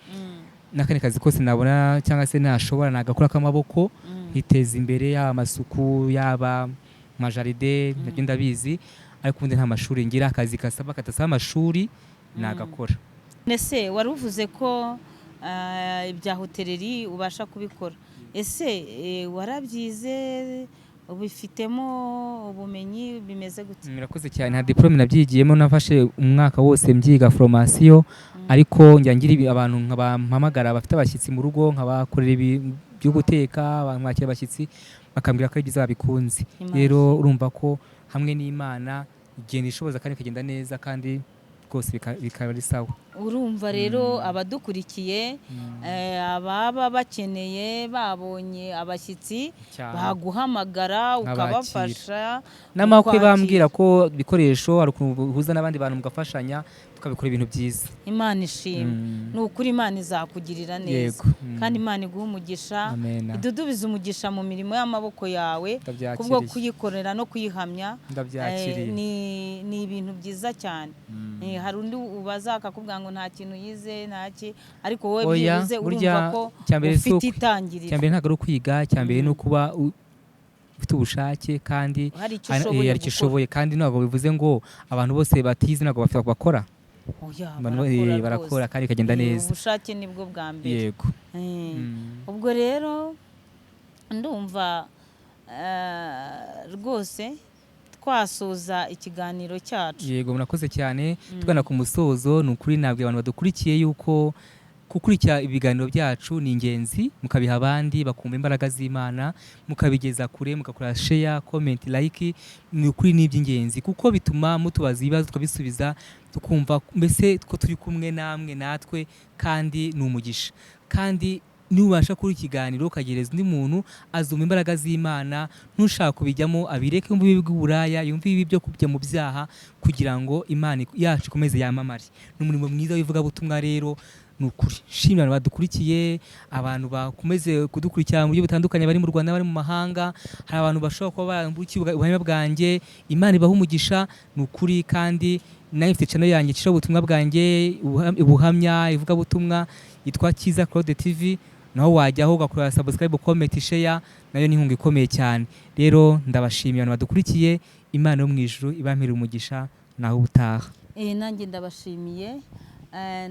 n'akandi kazi kose nabona cyangwa se nashobora nagakora k'amaboko, nkiteza imbere, yaba amasuku, yaba amajaride, nabyo ndabizi. Ariko ubundi nta mashuri ngira. Akazi kasaba kadasaba amashuri nagakora. Ese wari uvuze ko ibya hôtellerie ubasha kubikora? Ese warabyize, ubifitemo ubumenyi, bimeze gute? Murakoze cyane. Nta diplôme nabyigiyemo, nafashe umwaka wose mbyiga formation, ariko njya ngira abantu nkabampamagara bafite abashyitsi mu rugo, nkabakorera ibi byo guteka, mwakira abashyitsi bakambwira ko ari byiza, babikunze. Imana Rero urumva ko hamwe n'Imana igenda ishoboza kandi ikagenda neza, kandi rwose bikaba ari sawa. Urumva rero abadukurikiye, ababa bakeneye, babonye abashyitsi, Cyane. baguhamagara Nkabakira. ukabafasha N'amakwe ukwakira. Bambwira ko ibikoresho hari ukuntu uhuza n'abandi bantu mugafashanya, tukabikora ibintu byiza. Imana ishimwe. Ni ukuri Imana izakugirira neza. Yego. Kandi Imana iguhe umugisha, Amena. idudubize umugisha mu mirimo y'amaboko yawe Ndabyakiriye. kubwo kuyikorera no kuyihamya. Ndabyakiriye. Ni ibintu byiza cyane. Hari undi ubaza akakubwira ngo nta kintu yize, nta ki, ariko wowe Oya, byibuze burya urumva ko icya mbere si ufite itangiriro. Icya mbere ntabwo ari ukwiga, icya mbere ni ukuba ufite ubushake kandi Hari icyo ushoboye hari icyo gukora. ushoboye. Kandi ntabwo bivuze ngo abantu bose batize ntabwo bafite bakora. Oya, Abantu barakora barakora rwose. kandi bikagenda neza. Ubushake nibwo bwa mbere. Yego. Ubwo rero ndumva rwose twasoza ikiganiro cyacu. Yego, murakoze cyane. Tugana ku musozo, ni ukuri nabwiye abantu badukurikiye yuko Gukurikira ibiganiro byacu ni ingenzi, mukabiha abandi bakumva imbaraga z'Imana, mukabigeza kure, mugakora share, comment, like. Ni ukuri ni iby'ingenzi kuko bituma mutubaza ibibazo tukabisubiza, tukumva mbese ko turi kumwe namwe natwe, kandi ni umugisha. Kandi nubasha kuri ikiganiro ukagereza undi muntu azumva imbaraga z'Imana, ntushaka kubijyamo abireke, yumve ibibi bw'uburaya, yumve ibibi byo kujya mu byaha, kugira ngo Imana yacu ikomeze yamamare. Ni umurimo mwiza w'ivugabutumwa. Rero ni ukuri shimira abantu badukurikiye, abantu bakomeze kudukurikira mu buryo butandukanye, bari mu Rwanda, bari mu mahanga. Hari abantu bashobora kuba barambukiye ubuhamya bwanjye, Imana ibaha umugisha, ni ukuri. Kandi nayo mfite channel yanjye cishaho ubutumwa bwanjye, ubuhamya, ivugabutumwa, yitwa Cyiza Claude TV. Naho wajyaho ugakora subscribe, comment, share, nayo ni inkunga ikomeye cyane. Rero ndabashimiye abantu badukurikiye, Imana yo mu ijuru ibampere umugisha. Naho ubutaha. Nanjye ndabashimiye.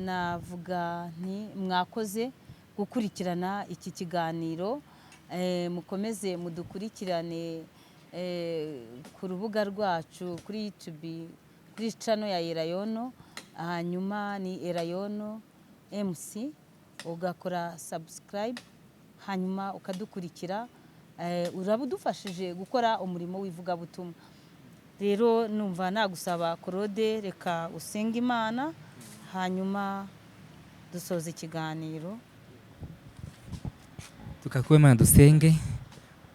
Navuga nti mwakoze gukurikirana iki kiganiro. Mukomeze mudukurikirane ku rubuga rwacu kuri YouTube, kuri channel ya Elayono, hanyuma ni Elayono MC, ugakora subscribe hanyuma ukadukurikira. Uraba udufashije gukora umurimo w'ivugabutumwa. Rero numva nagusaba Claude, reka usenge Imana hanyuma dusoza ikiganiro. Tukakuba Imana dusenge.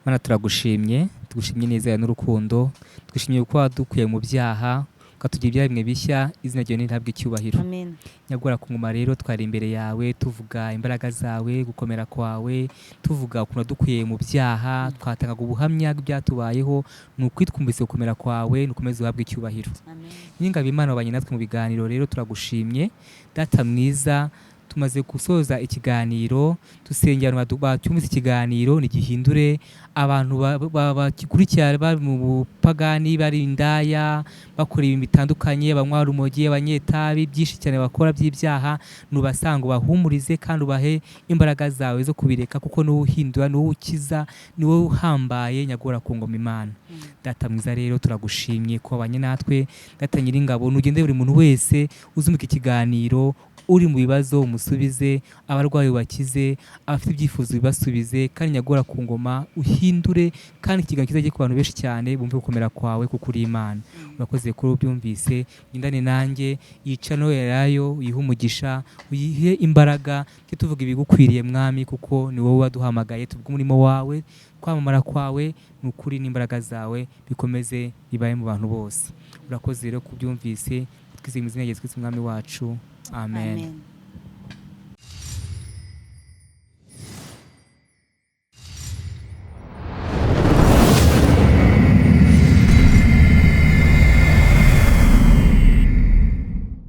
Mana, turagushimye, tugushimye neza yawe n'urukundo, twishimiye ko wadukuye mu byaha ukatugira ibyaremwe bishya. Izina ryawe nirihabwe icyubahiro. Amen. Nyagora ku ngoma, rero twari imbere yawe tuvuga imbaraga zawe, gukomera kwawe, tuvuga ukuntu wadukuye mu byaha, twatangaga ubuhamya bw'ibyatubayeho. Ni ukwitwumvise gukomera kwawe, nukomeze uhabwe icyubahiro. Amen. Nyingabo Imana wabanye natwe mu biganiro, rero turagushimye Data mwiza. Tumaze gusoza ikiganiro, dusengera abantu bacyumvise ikiganiro ntigihindure abantu bagikurikira bari mu bupagani, bari indaya, bakora ibintu bitandukanye, banywa urumogi, abanyetabi, byinshi cyane bakora by'ibyaha. Nubasanga ubahumurize kandi ubahe imbaraga zawe zo kubireka, kuko niwowe uhindura, niwowe ukiza, ni wowe uhambaye nyagora ku ngoma Imana. Data mwiza, rero turagushimye ko wabanye natwe. Data Nyiringabo, nugende buri muntu wese uzumika ikiganiro, uri mu bibazo umusubize, abarwayi ubakize, abafite ibyifuzo bibasubize, kandi nyagora ku ngoma uhindure, kandi ikiganiro kizajye ku bantu benshi cyane bumve gukomera kwawe kuko uri Imana. Urakoze kuri ubyumvise. Ngendane nanjye, yica no yarayo uyihe umugisha, uyihe imbaraga, tujye tuvuga ibigukwiriye Mwami, kuko ni wowe waduhamagaye tuvuge umurimo wawe, kwamamara kwawe, ni ukuri n'imbaraga zawe bikomeze bibaye mu bantu bose. Urakoze rero kubyumvise, twizeye mu izina rya Yesu Kristo Umwami wacu, amen. Amen.